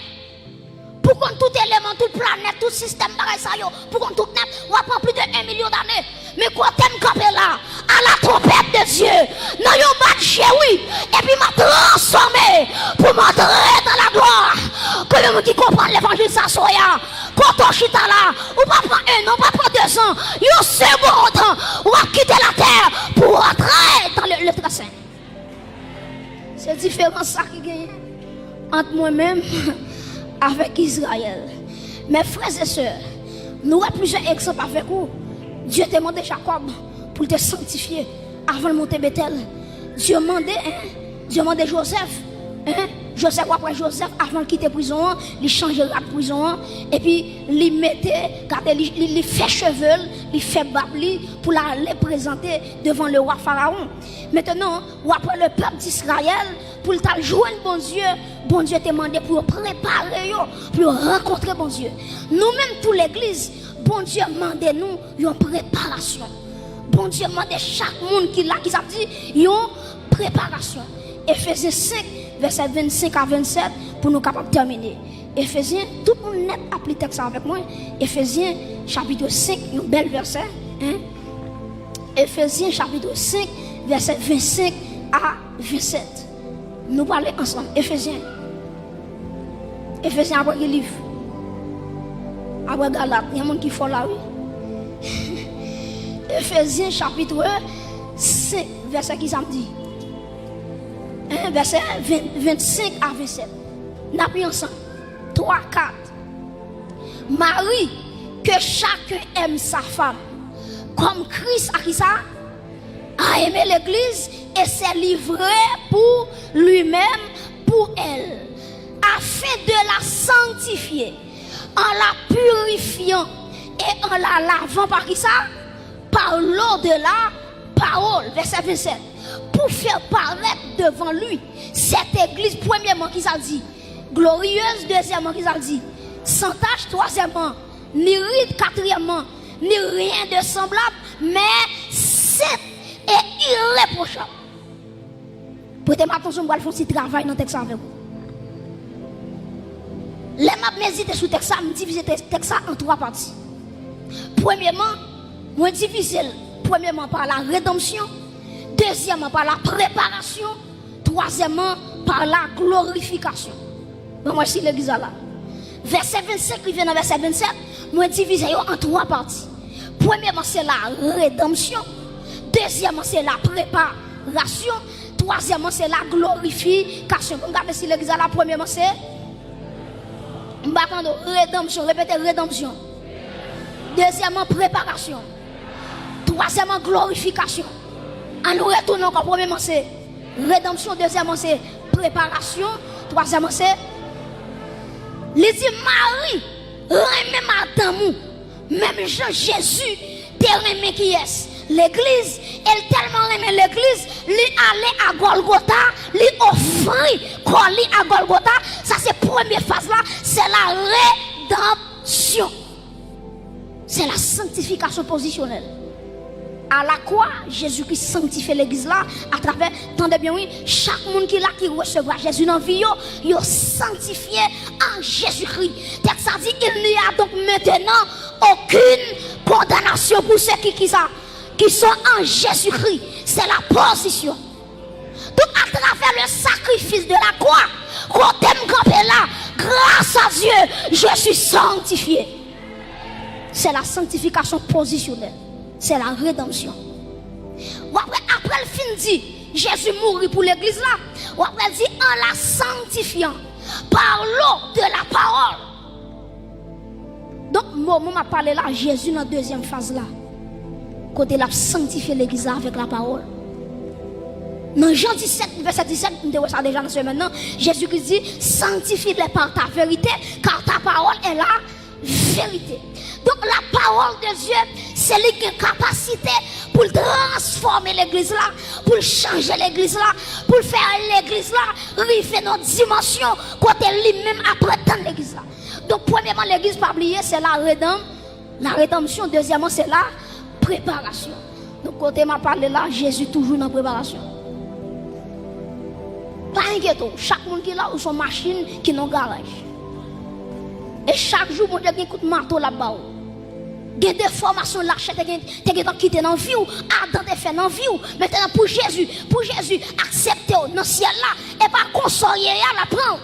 Pou konn tout eleman, tout planèt, tout sistèm bagay sa yo, pou konn tout nèt, w ap pran plis de en milyon dane. Men kote m kanpe la, à la trompette de Dieu, nan yon bat je wi, epi m ap transfòme pou m antre dans la gloire. Konbyen moun ki konprann levanjil sa aswè a? Kote w chita la, ou pa pran en an, ou pa pran dezan, yon segond, w ap kite latè pou w antre dans le, le très saint. Se diferans sa ki genyen ant mwen menm avèk Izrayèl. Men frè e sè, nou wè plizyè egzanp avèk ou. Dye te mande Jakòb pou l te sanktifye avan l monte Betèl. Dye mande, en, Dye mande Jozèf, en, Jozèf, w ap wè Jozèf avan l kite prizon an, li chanje rad prizon an, epi li mete, gade, li, li, li fè cheve l, li fè bab li pou l ale prezante devan lewa Farawon. Mentnan, w ap wè lepèp Izrayèl, pou l t al jwenn Bondye, Bondye te mande pou yo prepare yo, pou yo rankontre Bondye. Nou menm tou legliz, Bondye mande nou yon preparasyon. Bondye mande chak moun ki la, ki sa di, yon preparasyon. Efezyen senk, vèsè vennsenk a vennsèt, pou nou kapab tèmine. Efezyen, tout moun nèt ap li tèks sa avèk mwen. Efezyen, chapit senk, yon bèl vèsè, en. Efezyen, chapit senk, vèsè vennsenk a vennsèt. Nou prale ansanm. Efezyen. Efezyen apre ki liv? Apre Galat. Gen moun ki fò la, wi. Efezyen, chapit senk, vèsè ki sa m di? En, vèsè ven, vennsenk a vennsèt. N ap li ansanm. Twa, kat. Mari, que chacun aime sa femme, comme Christ a ki sa? A aimer l'Église et s'est livré pour lui-même, pour elle, afin de la sanctifier, en la purifiant et en la lavant par qui ça? Par l'eau de la parole. Verset vingt-sept. Pour faire paraître devant lui cette église, premièrement, ki sa l di? Glorieuse, deuxièmement, ki sa l di? Sans tache, troisièmement, ni ride, quatrièmement, ni rien de semblable, mais sainte et irréprochable. Prete m atansyon, m pral fè yon ti travay nan tèks la avèk ou. Lè m ap medite sou tèks la, m divize tèks la an twa pati. Premyèman, mwen divize l, premyèman, par la rédemption, dezyèmman, par la préparation, twazyèmman, par la glorification. Ban mwen si legliz la la. Vèsè vennsenk rive nan vèsè vennsèt, mwen divize yo an twa pati. Premyèman, se la rédemption. Dezyèmman, se la préparation. Twazyèmman, se la glorification. Pou n gade si legliz la la, premyèman, se, m pa tande w, rédemption. Repete, rédemption. Dezyèmman, préparation. Twazyèmman, glorification. An nou retounen ankò. Premyèman, se rédemption. Dezyèmman, se préparation. Twazyèmman, se, li di, Mari, renmen madanm ou, menm jan Jezi te renmen kiyès? Legliz. E l tèlman renmen legliz, li ale a Gòlgota, li ofri kò li a Gòlgota. Sa se premye faz la, se la rédemption. Se la sanctification positionnelle. A la kwa, Jezikri sanktifye legliz la atravè, tande byen wi, chak moun ki la ki resevwa Jezi nan vi yo, yo sanktifye an Jezikri. Tèks la di, il n'y a donc maintenant aucune condamnation pour ceux qui, qui ça, qui sont en Jésus-Christ. C'est la position. Donk, atravè le sacrifice de la croix, kote m kanpe la, grâce à Dieu, je suis sanctifié. C'est la sanctification positionnelle. C'est la rédemption. W ap wè, apre l fin di, Jezi mouri pou legliz la, w ap wè l di, en la sanctifiant par l'eau de la parole. Donk, moman m ap pale la, Jezi nan dezyèm faz la, kote l ap sanktifye legliz la avèk lapawòl. Nan Jan disèt, vèsè disèt, m te wè sa deja nan semèn nan, Jezikri di, sanctifie-les par ta vérité, car ta parole est la vérité. Donk, lapawòl de Dye, se li ki gen kapasite pou l transfòme legliz la, pou l chanje legliz la, pou l fè legliz la rive nan dimansyon kote li menm ap antann legliz la. Donk, premyèman, legliz, pa bliye, se la redanm, la redanmsyon. Dezyèmman, se la preparasyon. Donk, kote m ap pale la, Jezi toujou nan preparasyon. Pa enkyete w, chak moun ki la, ou se yon machin ki nan garaj. E chak jou, Bondye gen kout mato l ap ba w. Gen defòmasyon lachè te gen, te gentan kite nan vi w, Adan te fè nan vi w. Mentnan, pou Jezi, pou Jezi aksepte w nan syèl la, e pa konsa w ye a, l ap pran w.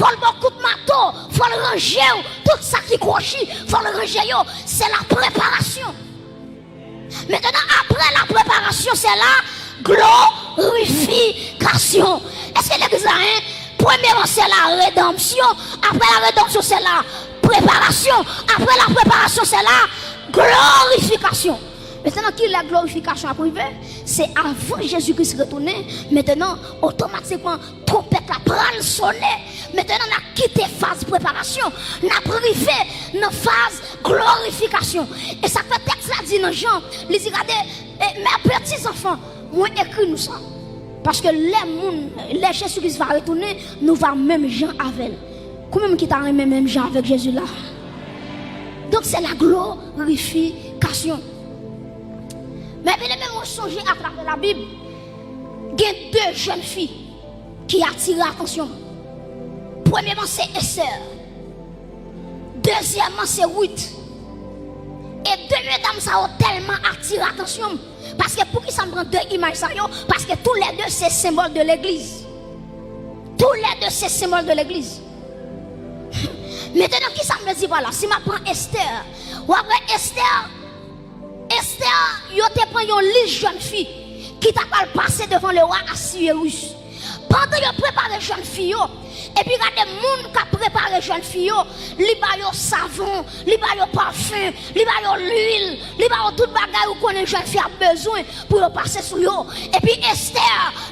Fò l ba w kout mato, fò l ranje w, tout sa ki kwochi, fò l ranje yo. Se la preparasyon. Mentnan, apre la preparasyon, se la glorifikasyon. Èske legliz la, en? Premyèman, se la redanmsyon. Apre la redanmsyon, se la preparasyon. Apre la preparasyon, se la glorifikasyon. Mentnan, kilè glorifikasyon ap rive? Se avan Jezi Kris retounen. Mentnan, otomatikman, twonpèt la pral sonnen. Mentnan, n ap kite faz preparasyon. N ap rive nan faz glorifikasyon. E sa k fè tèks la di nan Jan, li di, gade, e, mes petits enfants, mwen ekri nou sa. Paske lè moun, lè Jezi Kris va retounen, nou va menm jan avè l. Konbyen moun ki ta renmen menm jan avèk Jezi la? Donk, se la glorifikasyon. Men byeneme, mwen sonje atravè Labib, gen de jèn fi ki atire atansyon m. Premyèman, se Esther. Dezyèmman, se Ruth. E de medam sa yo tèlman atire atansyon m. Paske poukisa m pran de imaj sa yo? Paske toulède se senbòl de legliz. Toulède se senbòl de legliz. Mentnan, kisa m vle di pa la? Si m ap pran Esther, w ap wè Esther, Esther, yo te pran yon lis jèn fi ki ta pral pase devan lewa Asiyerus. Pandan yo prepare jèn fi yo, epi gade moun k ap prepare jèn fi yo, li ba yo savon, li ba yo pafen, li ba yo lwil, li ba yo tout bagay ou konnen jèn fi ap bezwen pou yo pase sou yo. Epi Estè,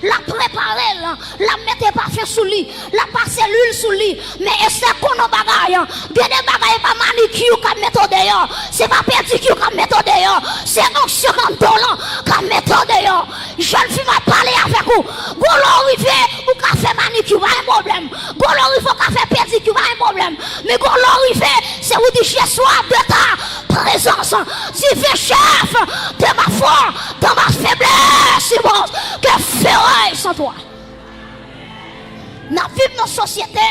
l ap prepare l, l ap mete pafen sou li, l ap pase lwil sou li. Men Estè konn yon bagay, gen de bagay, e pa manikir k ap mete w deyò, se pa pedikir k ap mete w deyò, se onksyon k anndan w lan k ap mete w deyò. Jèn fi, m ap pale avèk ou. Gon lè w rive, ou ka fè manikir, pa gen pwoblèm. Gon lè w rive, ou ka fè pedikir, pa gen pwoblèm. Men gon lè w rive, se ou di, Je sois de ta présence. Di, Ve chèf de ma foi, dans ma faiblesse, immense, que ferai-je sans toi? N ap viv nan sosyete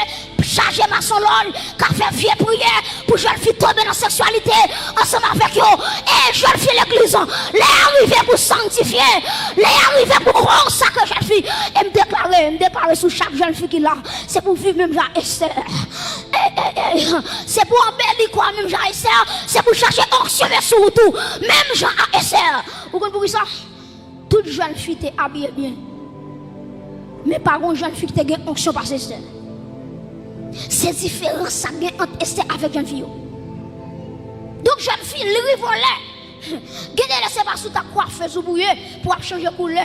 chaje masonlòj, k ap fè vye priyè pou jèn fi tonbe nan seksyalite ansanm avèk yo. E jèn fi legliz, lè a rive pou sanktifye, lè a rive pou konsakre jèn fi. E m deklare, m deklare sou chak jèn fi ki la, se pou viv menm jan a Estè. E, e, e, se pou anbeli kò a menm jan a Estè, se pou chache onksyon vin sou ou tou, menm jan a Estè. Ou konn poukisa? Tout jèn fi te abiye byen. Men pa gon jèn fi ki te gen onksyon pase Estè. Se diferans sa k gen ant Estè avèk jèn fi yo. Donk, jèn fi, li rive yon lè. Gen de lè se pa sou ta kwafez ou pou ye, pou w ap chanje koulè.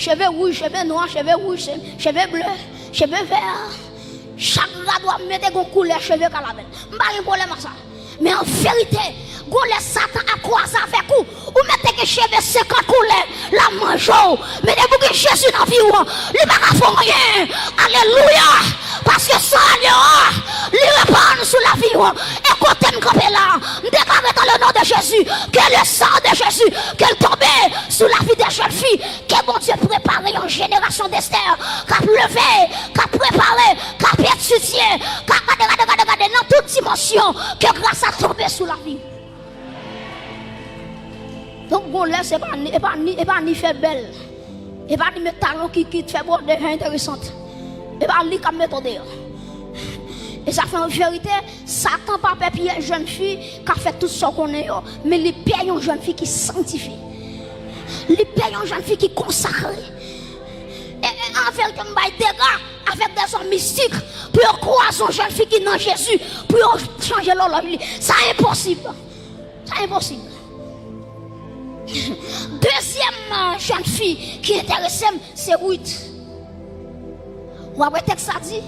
Cheve wouj, cheve nwa, cheve wouj, se- cheve ble, cheve vè. Chak rad w ap mete gon koulè cheve k al avè l. M pa gen pwoblèm ak sa. Men an verite, gon lè Satan ap kwaze avèk ou. Ou mèt te gen cheve senkant koulè, l ap manje w. Men depi w gen Jezi nan vi w, li pa ka fè w anyen. Alelouya! Paske san agno a, li repann sou lavi w. E kote m kanpe la, m deklare dans le nom de Jésus, que le sang de Jésus, ke l tonbe sou lavi de jèn fi. Ke Bondye prepare yon jenerasyon d'Esther k ap leve, k ap prepare, k ap etidye, k ap gade, gade, gade, gade, nan tout dimansyon, ke gras la tonbe sou lavi. Donk, gon lè, se pa ni, e pa ni, e pa ni fè bèl, e pa ni met talon ki, ki fè bò devan enteresan, e pa li k ap mete w deyò. E sa fè an verite, Satan pa pè pyès jèn fi k ap fè tout sa w konnen yo, men li pè yon jèn fi ki sanktifye. Li pè yon jèn fi ki konsakre. E, e, an verite, m bay dega avèk dèzòm mistik pou yo kwaze yon jèn fi ki nan Jezi, pou yo chanje lòlòj li. Sa enposib. Sa enposib. Dezyèm, euh, jèn fi ki enterese m, se Ruth. W ap wè tèks la di,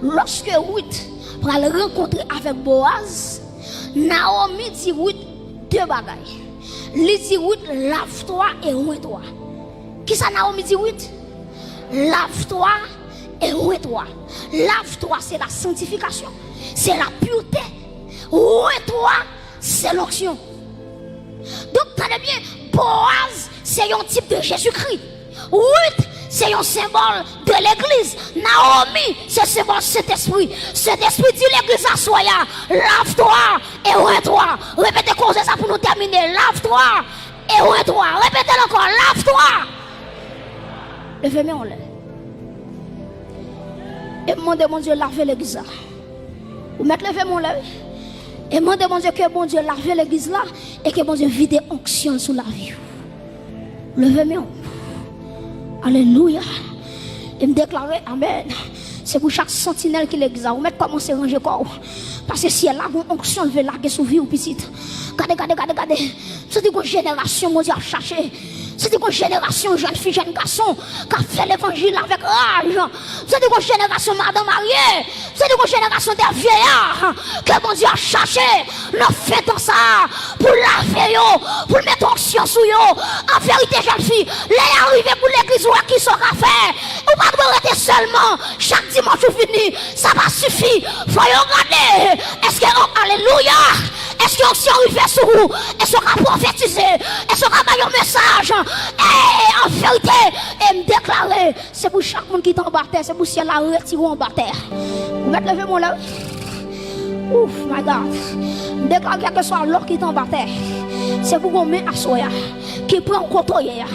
lòske Ruth pral rankontre avèk Boaz, Naomi di Ruth de bagay. Li di Ruth, lave-toi et oins-toi. Kisa Naomi di Ruth? Lave-toi et oins-toi. Lave-toi, se la sanctification, se la pureté. Oins-toi, se lonksyon. Donk, tande byen, Boaz se yon tip de Jezikri. Ruth se yon senbòl de legliz. Naomi se senbòl Sentespri. Sentespri di legliz aswè a, lave-toi et oins-toi. Repete koze sa pou nou tèmine. Lave-toi et oins-toi. Repete l ankò, lave-toi. Leve men w anlè. E m mande Bondye lave legliz la. Ou mèt leve men w lè, wi. E mande Bondye ke Bondye lave legliz la e ke Bondye vide onksyon l sou lavi w. Leve men w. Alelouya. E m deklare, amèn. Se pou chak santinèl ki legliz la, ou mèt kòmanse ranje kò w. Paske syèl la gon onksyon l vle lage sou vi w, pitit. Gade, gade, gade, gade. M santi gon jenerasyon Bondye ap chache. M santi gon jenerasyon jèn fi, jèn gason k ap fè levanjil avèk raj. M santi gon jenerasyon madan marye. M santi gon jenerasyon de vyeya ke Bondye ap chache nan fen tan sa a pou lave yo, pou l mete onksyon sou yo. An verite, jèn fi, lè a rive pou legliz wè kisa w ka fè. Ou pa dwe rete sèlman chak dimanch ou vini. Sa pa sifi. Fò yo gade. Èske, o, alelouya! Èske onksyon rive sou ou? Èske w ka pwofetize? Èske w ka bay yon mesaj? E, an verite, e m deklare, se pou chak moun ki te anba tè, se pou syèl la retire w anba tè. Ou mèt leve men w lè, wi. Ouf, my God. M deklare kèlkeswa lè w ki te anba tè, se pou gon men aswè a. ki pran w kote w ye a,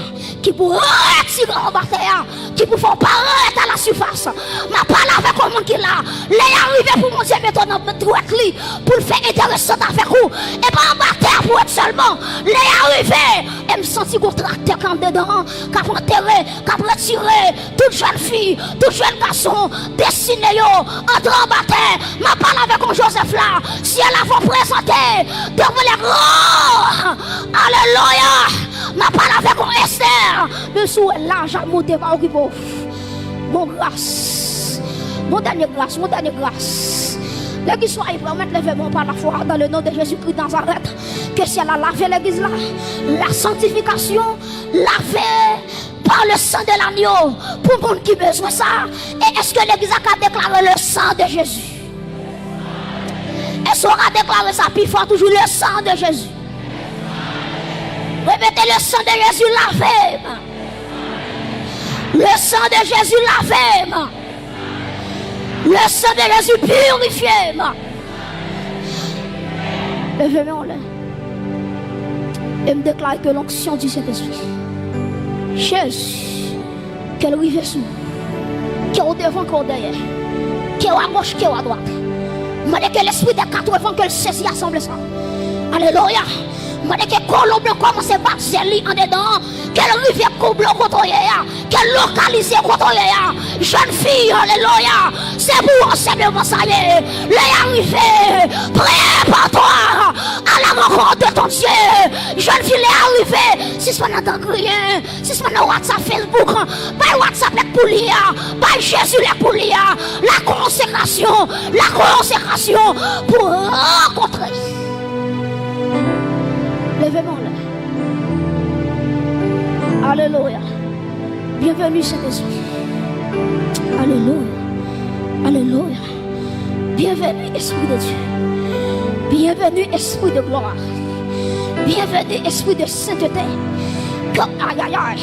ki pou retire w anba tè a, ki pou fè w parèt a la sifas. M ap pale avèk yon moun ki la. Lè a rive pou Bondye mete w nan dwèt li, pou l fè enteresan avèk ou. E pa anba tè a pou w ret sèlman. Lè a rive, e m santi gon traktè k andedan an, k ap antere, k ap retire tout jèn fi, tout jèn gason, destine yo antre anba tè. M ap pale avèk yon Joseph la. Syèl la va prezante devan lè gran. Alelouya. M ap pale avèk yon Esther. Menm si w wè laj ap monte, pa okipe w. Bon gras. Bon dènye gras, bon dènye gras. Legliz, swa e pèmèt leve men w pa lafwa dans le nom de Jésus-Christ Nazareth. Ke syèl la lave legliz la. La sanctification, lave par le sang de l'agneau. Pou moun ki bezwen sa, e èske legliz la ka deklare le sang de Jésus? Èske w ka deklare sa pi fò toujou, le sang de Jésus? Repete, le sang de Jésus lave m. Le sang de Jésus lave m. Le sang de Jésus purifie m. Leve men w anlè. E m deklare ke l'onction du Saint-Esprit, Jezi, ke l rive sou ou. Ke w devan, ke w dèyè. Ke w agoch, ke w adwat. Mande ke lespri dè katrevan ke l sezi asanble sa. Alelouya. Mande ke kolonb lan kòmanse bat zèl li andedan an. Ke l rive koble w kote w ye a. Ke l lokalize w kote w ye a. Jèn fi, alelouya. Se pou ou ansèyman sa ye. Lè a rive. Prepare-toi à la rencontre de ton Dieu. Jèn fi, lè a rive. Sispann antre nan griyen. Sispann nan WhatsApp, Facebook. Bay WhatsApp lè k pou li a. Bay Jezi lè k pou li a. La consécration. La consécration pou rankontre. Leve men w anlè. Alelouya. Bienvenue, Saint-Esprit. Alelouya. Alelouya. Bienvenue, Esprit de Dieu. Bienvenue, Esprit de gloire. Bienvenue, Esprit de sainteté. Ke, ayayay,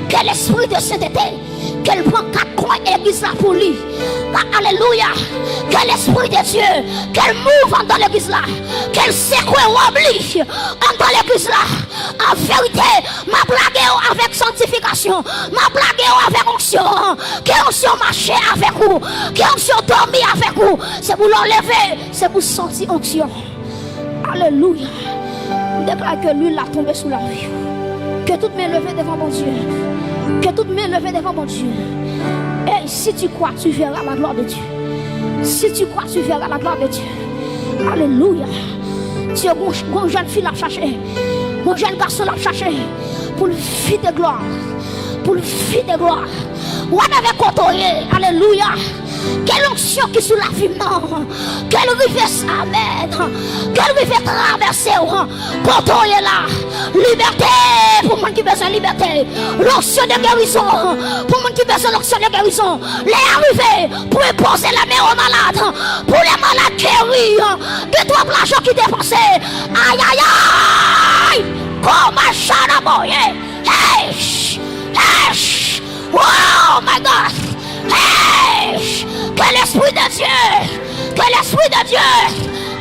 ke lespri de sentete, ke l pran kat kwen legliz la pou li. A, alelouya. Ke lespri de Dye, ke l mouv anndan legliz la, ke l sekwe wòb li anndan legliz la. An verite, m ap lage w avèk sanktifikasyon. M ap lage w avèk onksyon. Ke onksyon mache avèk ou. Ke onksyon dòmi avèk ou. Se pou lè w leve, se pou santi onksyon. Alelouya. M deklare ke lwil la tonbe sou lavi w. Que toutes mains levées devant mon Dieu. Que toutes mains levées devant mon Dieu. Et si tu crois, tu verras la gloire de Dieu. Si tu crois, tu verras la gloire de Dieu. Alelouya. Dye, gon, gon jèn fi l ap chache. Gon jèn gason l ap chache. Pou l vide glwa. Pou l vide glwa. Whatever kote w ye. Alelouya. Ke lonksyon ki sou lavi m nan. Ke l rive, amèn. Ke l rive travèse w. Kote w ye la. Libète pou moun ki bezwen libète. Lonksyon de gerizon. Pou moun ki bezwen lonksyon de gerizon. Lè a rive pou enpoze lè men o malad. Pou lè malad geri. Gen twòp lajan ki depanse. Ayayay. Koma chana boye. Hey! Hey! Oh my God! Hey! Que l'Esprit de Dieu, que l'Esprit de Dieu,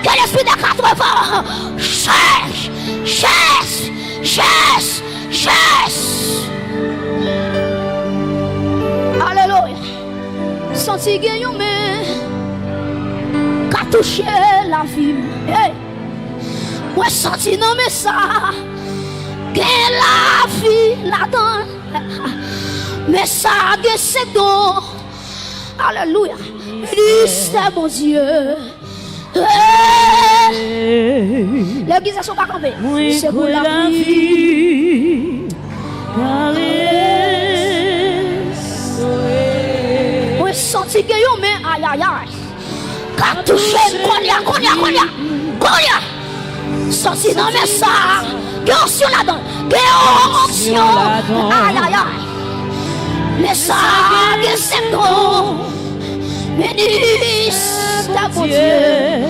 que l'Esprit de quatre-vingts, chasse, chasse, chasse, chasse. Alelouya. Santi gen yon men ka touche lavi m. Hey! Mwen santi nan men sa gen lavi ladan l. Men sa gen senk don. Alelouya. Ministè Bondye. Legliz, èske w ka kanpe? Se pou lavi. Mwen santi gen yon men, ayayay. Ka touche m kounye a, kounye a, kounye a, kounye a. Sòti nan men sa. Gen onksyon ladan. Gen onksyon. Ayayay. Men sa gen senk don. Ministè Bondye.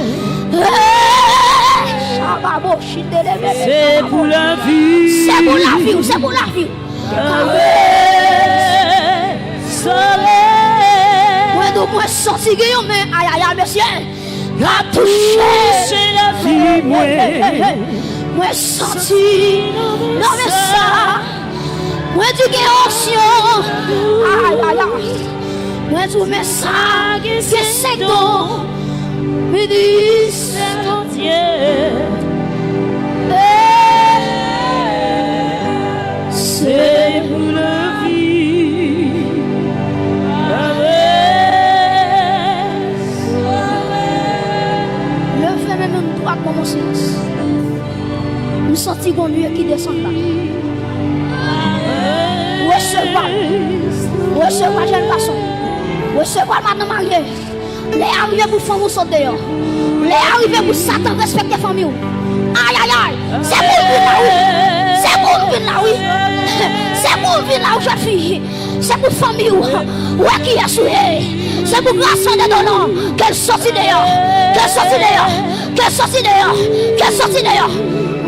Hey! Chababo, chitele, bebe. Se pou lavi w, se pou lavi w. Mwen di w, mwen santi gen yon men, ayayay, mesye, k ap touche lavi mwen. Mwen santi nan men sa. Mwen di gen onksyon. Ay, ay, ay. Mwen di men sa. Gen senk don. Minis. Bondye. Se pou lavi. Leve men nou dwat nan silans. M santi gon lye ki desann la. Resevwa l. Resevwa jèn gason. Resevwa l madanm marye. Lè a rive pou fanm ou sot deyò. Lè a rive pou Satan respekte fanmi w. Ay, ay, ay. Se pou w vin la, wi. Se pou w vin la, wi. Se pou w vin la, wi, jèn fi. Se pou fanmi w. Wè kiyès ou ye. Se pou gras an dedan w. Ke l soti deyò. Ke l soti deyò. Ke l soti deyò. Ke l soti deyò.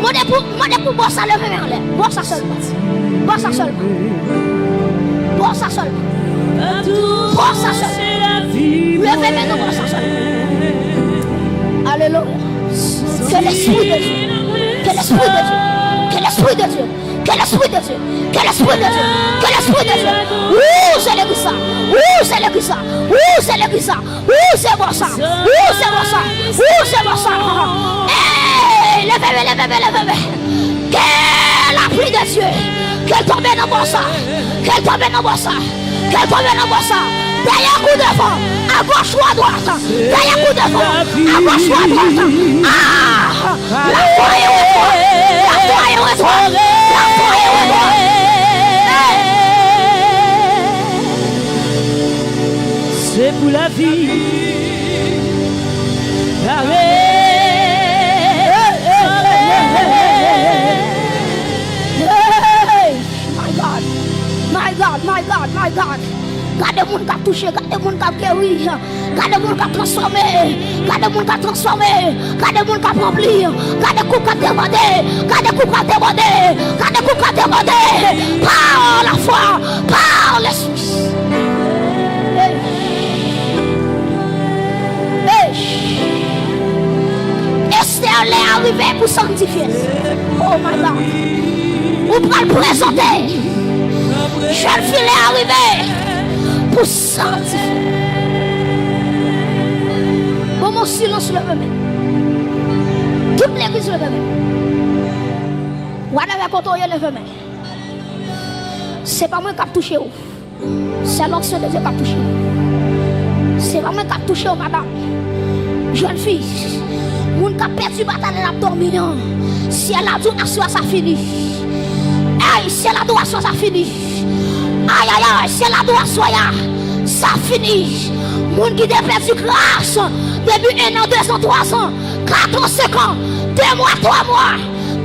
Mande pou, mande pou bò sa leve men anlè. Bò sa sèlman. Bò sa sèlman. Bò sa sèlman. Bò sa sèlman. Leve men nou bò sa sèlman. Alelouya. Que l'Esprit de Dieu. Que l'Esprit de Dieu. Que l'Esprit de Dieu. Que l'Esprit de Dieu. Que l'Esprit de Dieu. Que l'Esprit de Dieu. Wouje legliz sa. Wouje legliz sa. Wouje legliz sa. Wouje bò sa. Wouje bò sa. Wouje bò sa. Hey, leve men, leve men, leve men. Que la pluie de Dieu. Ke l tonbe nan bò sa. Ke l tonbe nan bò sa. Ke l tonbe nan bò sa. Dèyè kou devan. Agòch ou adwat. Dèyè kou devan. Agòch ou adwat. Ah! La foi est en toi. La foi est en toi. La foi est en toi. Hey! Se pou lavi. Kare. Hey! My God. My God, my God, my God. Gade moun k ap touche, gade moun k ap geri. Gade moun k ap transfòme. Gade moun k ap transfòme. Gade moun k ap ranpli. Gade koup k ap debòde. Gade koup k ap debòde. Gade koup k ap debòde. Pa lafwa. Pa Lespri. Hey. Hey. Estè, lè a rive pou sanktifye. Oh my God. Ou pral prezante. Jèn fi, lè a rive pou sanktifye. Bon, mon silans, leve men. Tout legliz leve men. Whatever kote w ye, leve men. Se pa mwen k ap touche w. Se lonksyon de Dye k ap touche w. Se pa mwen k ap touche w, madanm. Jèn fi, moun k ap pèdi batay la, l ap dòmi an. Syèl la di w aswè a sa fini. Ay, syèl la di w aswè a sa fini. Ay, ay, ay, syèl la di w aswè a sa fini. Moun ki te pèdi gras depi en an, de zan, twa zan, kat an, senk an, de mwa, twa mwa.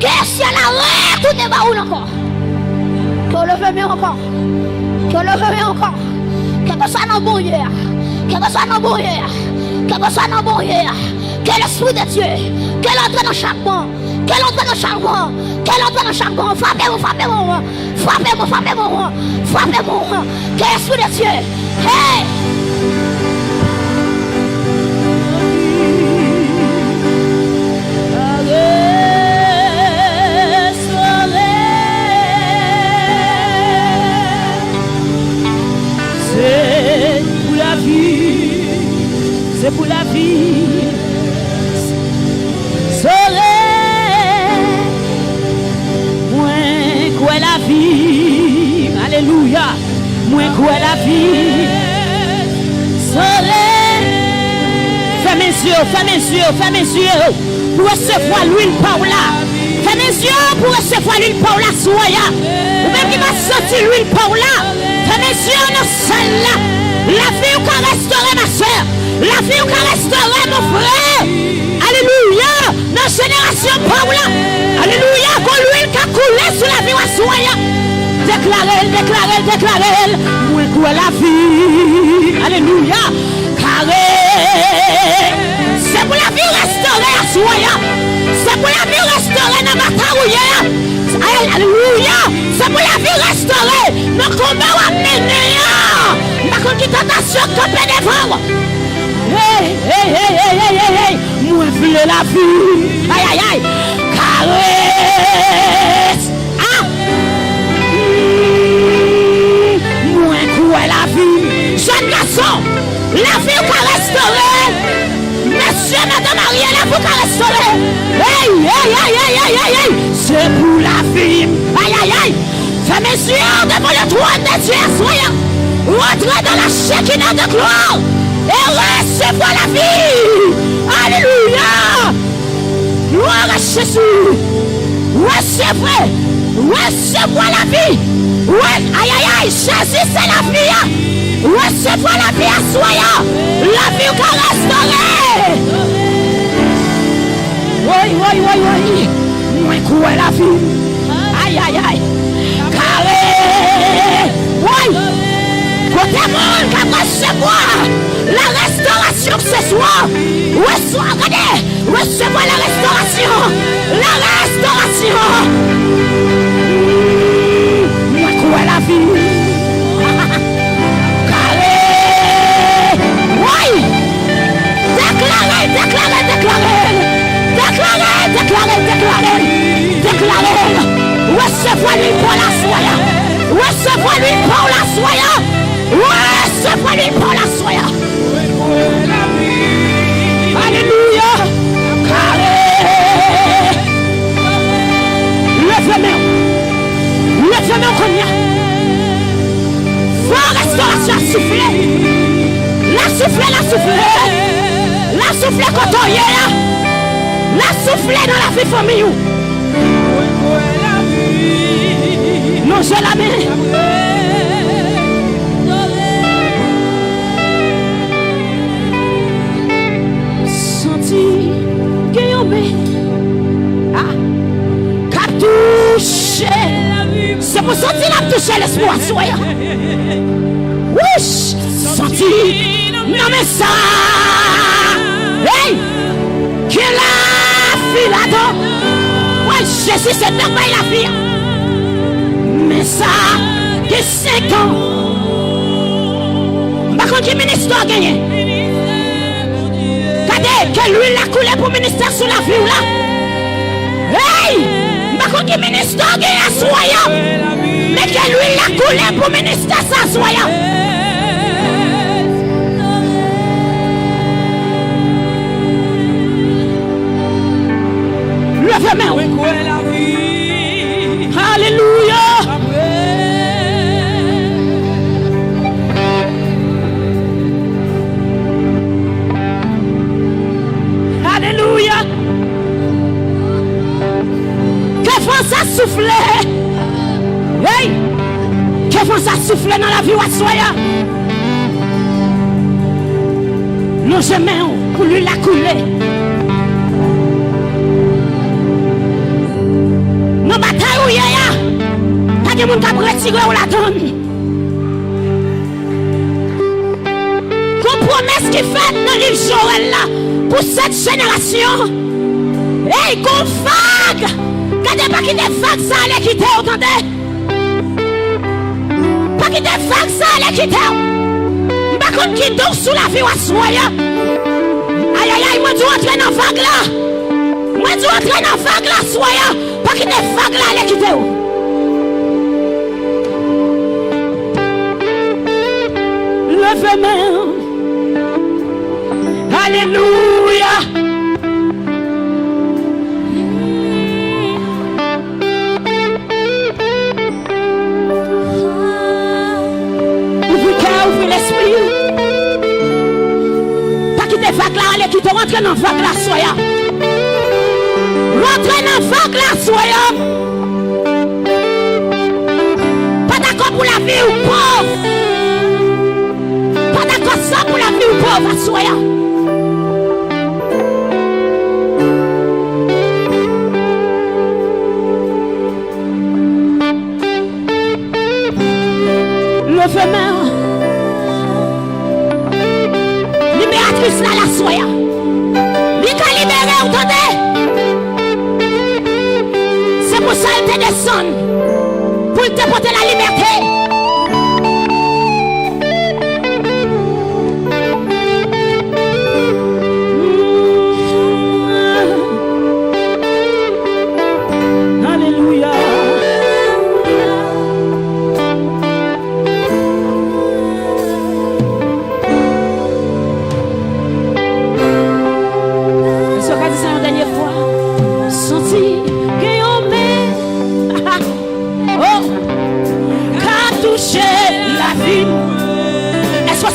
Ke syèl la retounen ba ou l ankò. Ke w leve men w ankò. Ke w leve men w ankò. Kèlkeswa nan bon ye a. Kèlkeswa nan bon ye a. Kèlkeswa nan bon ye a. Ke Lespri de Dye. Ke l antre nan chak bon. Ke l antre nan chak bon. Ke l antre nan chak bon. Frape mwen, frape mwen. Frape mwen, frape mwen, frape mwen. Que l'Esprit de Dieu. Hey! Se pou lavi, se pou lavi. Solèy, mwen kwè lavi. Alelouya. Mwen kwè lavi. Solèy. Fèmen zye w, fèmen zye w, fèmen zye w. Pou resevwa lwil pa w la. Fèmen zye w pou resevwa lwil pa w la sou w a. Ou menm ki pa santi lwil pa w la. Fèmen zye w nan sal la. Lavi w ka restore, ma sè. Lavi w ka restore, mon frè. Alelouya. Nan jenerasyon pa w la. Alelouya. Gon lwil ka koule sou lavi w aswè a. Deklare l, deklare l, deklare l. Mwen kwè lavi. Alelouya. Kare. Se pou lavi w restore aswè a. Se pou lavi w restore nan batay ou ye a. Alelouya. Se pou lavi w restore nan konba w ap mennen an. M pa konn ki tantasyon k kanpe devan w. Hey, hey, hey, hey, hey, hey, hey. Mwen vle lavi. Ay, ay, ay. Ka Res-, a! Mm, mwen kwè lavi m. Jèn gason, lavi w ka restore. Mesye, madan marye, lavi w ka restore. Hey, hey, hey, hey, hey, hey, hey. Se pou lavi m. Ay, ay, ay. Fèmen zye w devan le trône de Dieu aswè a. Rantre dans la Shekinah de gloire e resevwa lavi. Alelouya. Gloire à Jésus. Resevwa, resevwa lavi. Re-, ay, ay, ay, Jezi se lavi a. Resevwa lavi aswè a. Lavi w ka restore. Woy, woy, woy, woy. Mwen kwè lavi. Ay, ay, ay. Kare. Woy. Kote moun k ap resevwa la restorasyon se swa. Resevwa, gade. Resevwa la restorasyon. La restorasyon. Mwen kwè lavi. Kare. Woy. Deklare, deklare, deklare. Deklare, deklare, deklare. Deklare. Resevwa lwil pa w la aswè a. Resevwa lwil pa w la aswè a. Resevwa lwil pa w la aswè a. Alelouya. Kare. Leve men w. Leve men w kounye a. Van restorasyon ap soufle. L ap soufle, l ap soufle. L ap soufle kote w ye a. L ap soufle nan lavi fanmi w. Lonje lamen. Santi gen yon men, a, k ap touche. Se pou santi l ap touche lespri w aswè a. Wouch! Santi nan men sa. Hey! Gen lavi ladan. Woy, Jezi se nèg bay lavi a. Men sa gen senk an. M pa konn ki ministè w genyen. Gade, ke lwil la koule pou ministè sou lavi w la. Hey! M pa konn ki ministè w genyen aswè a. Men ke lwil la koule pou ministè sa aswè a. Leve men w. Alelouya. Alelouya. Ke van sa soufle. Hey! Ke van sa soufle nan lavi w aswè a. Lonje men w pou lwil la koule. Nan batay ou ye a, pa gen moun k ap retire w ladan l. Gon pwomès ki fèt nan liv Jowèl la pou sèt jenerasyon. Ey, gon vag! Gade, pa kite vag sa ale kite w, tande! Pa kite vag sa ale kite w. M pa konn ki don sou lavi w aswè a. Ayayay, mwen di w antre nan vag la. Mwen di w antre nan vag la aswè a. Pa kite vag la ale kite w. Leve men w. Alelouya. Ouvri kè w, ouvri lespri w. Pa kite vag la ale kite w. Rantre nan vag la aswè a. Rantre nan vag la aswè a. Pa dakò pou lavi w pòv. Pa dakò sa pou lavi w pòv aswè a. Leve men w. Liberatris la, l aswè a. Li ka libere w, tande. Se pou sa l te desann, pou l te pote lalibète.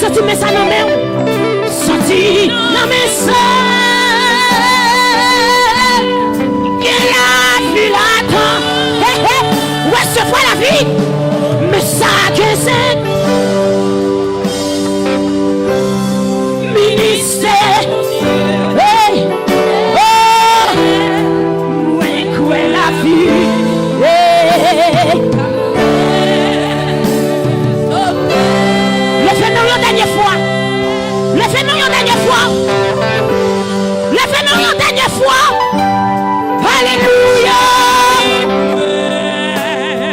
Santi men sa nan men w. Santi nan men sa. Gen lavi ladan. Hey, hey. Resevwa lavi. Men sa gen zen. Ministè. Hey. Oh. Mwen kwè lavi. Hey. Leve men w yon dènye fwa. Leve men w yon dènye fwa. Leve men w yon dènye fwa. Alelouya.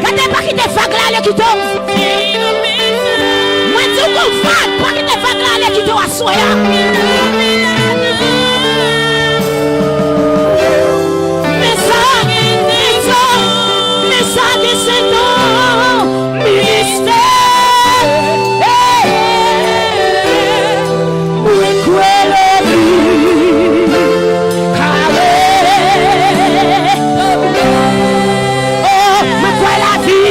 Gade, pa kite vag la ale kite w. Mwen di w gon vag, pa kite vag la ale kite w aswè a. Men sa, men sa, men sa gen sèt an, ministè. Hey! Mwen kwè lavi kare. Oh, mwen kwè lavi,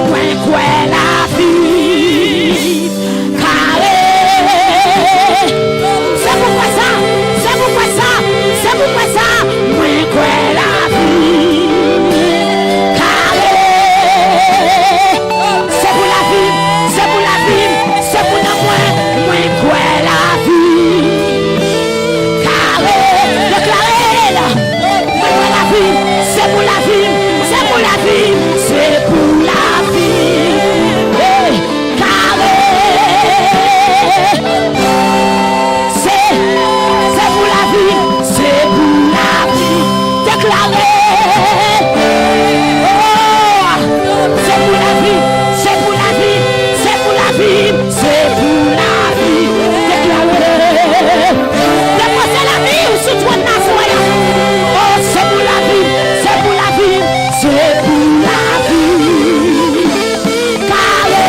mwen kwè lavi kare. Se pou kwè sa, se pou kwè sa, se pou kwè sa. Mwen kwè lavi kare. Se pou lavi m, se pou lavi m, se pou nanm mwen. Mwen kwè lavi kare. Deklare l. Mwen kwè lavi m, se pou lavi m, se pou lavi m, se pou lavi m. Hey, kare. Se, se pou lavi m, se pou lavi m. Deklare. Oh, se pou lavi m, se pou lavi m, se pou lavi m, se pou lavi m. Deklare. Depoze lavi w sou twòn nan aswè a. Oh, se pou lavi m, se pou lavi m, se pou lavi m. Kare.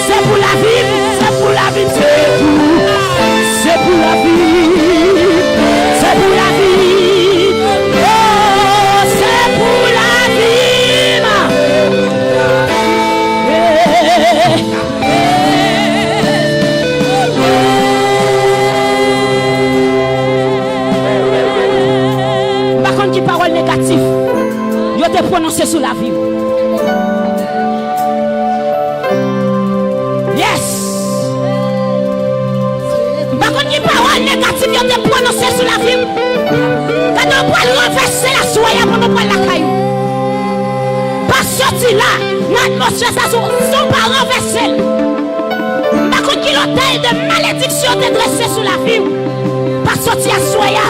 Se pou lavi m, se pou lavi m, se pou, se pou lavi m, se pou lavi m. Oh, se pou lavi m. Hey. M pa konn ki pawòl negatif yo te pwononse sou lavi m. Yes! M pa konn ki pawòl negatif yo te pwononse sou lavi m. Gade, w pral ranvèse l aswè a pandan w pral lakay ou. Pa soti la, nan atmosfè sa, si w, si w pa ranvèse l. M pa konn ki lotèl de malediksyon te drese sou lavi w. Pa soti aswè a.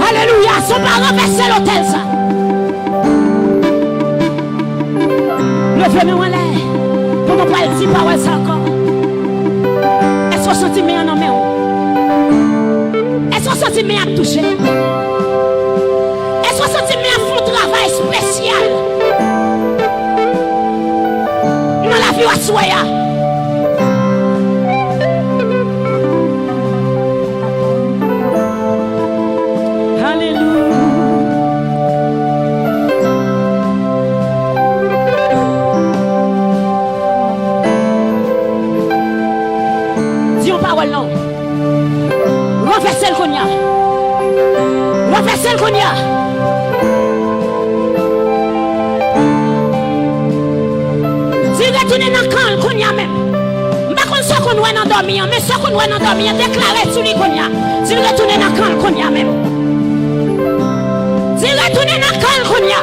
Alelouya, si w pa ranvèse lotèl sa. Leve men w anlè. Pou nou pral di pawòl sa ankò. Èske w santi men an nan men w? Èske w santi men ap touche? Èske w santi men ap fè yon travay espesyal nan lavi w aswè a? Alelouya. Di yon pawòl non. Ranvèse l kounye a. Ranvèse l kounye a. Di retounen nan kan l kounye a menm. M pa konn sa w konn wè nan dòmi an, men sa w konn wè nan dòmi an, deklare sou li kounye a. Di l retounen nan kan l kounye a menm. Di l retounen nan kan l kounye a.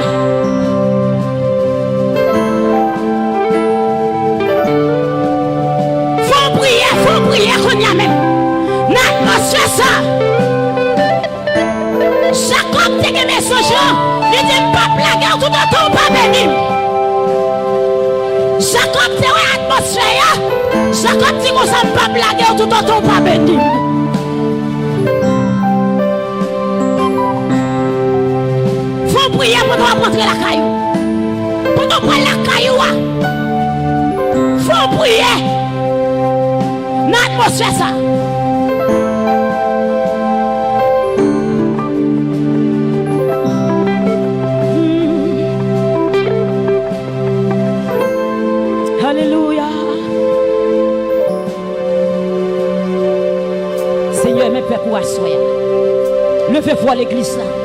Fè yon priyè, fè yon priyè kounye a menm. Nan atmosfè sa. Jakòb te gen mensonj lan, li di, "M p ap lage w toutotan w pa beni m." Jakòb te wè atmosfè a. Jakòb di konsa, "M p ap lage w toutotan w pa beni m." Fè yon priyè pandan w ap rantre lakay ou. Pandan w pral lakay ou a. Fè yon priyè nan atmosfè sa. Fè vwa legliz la.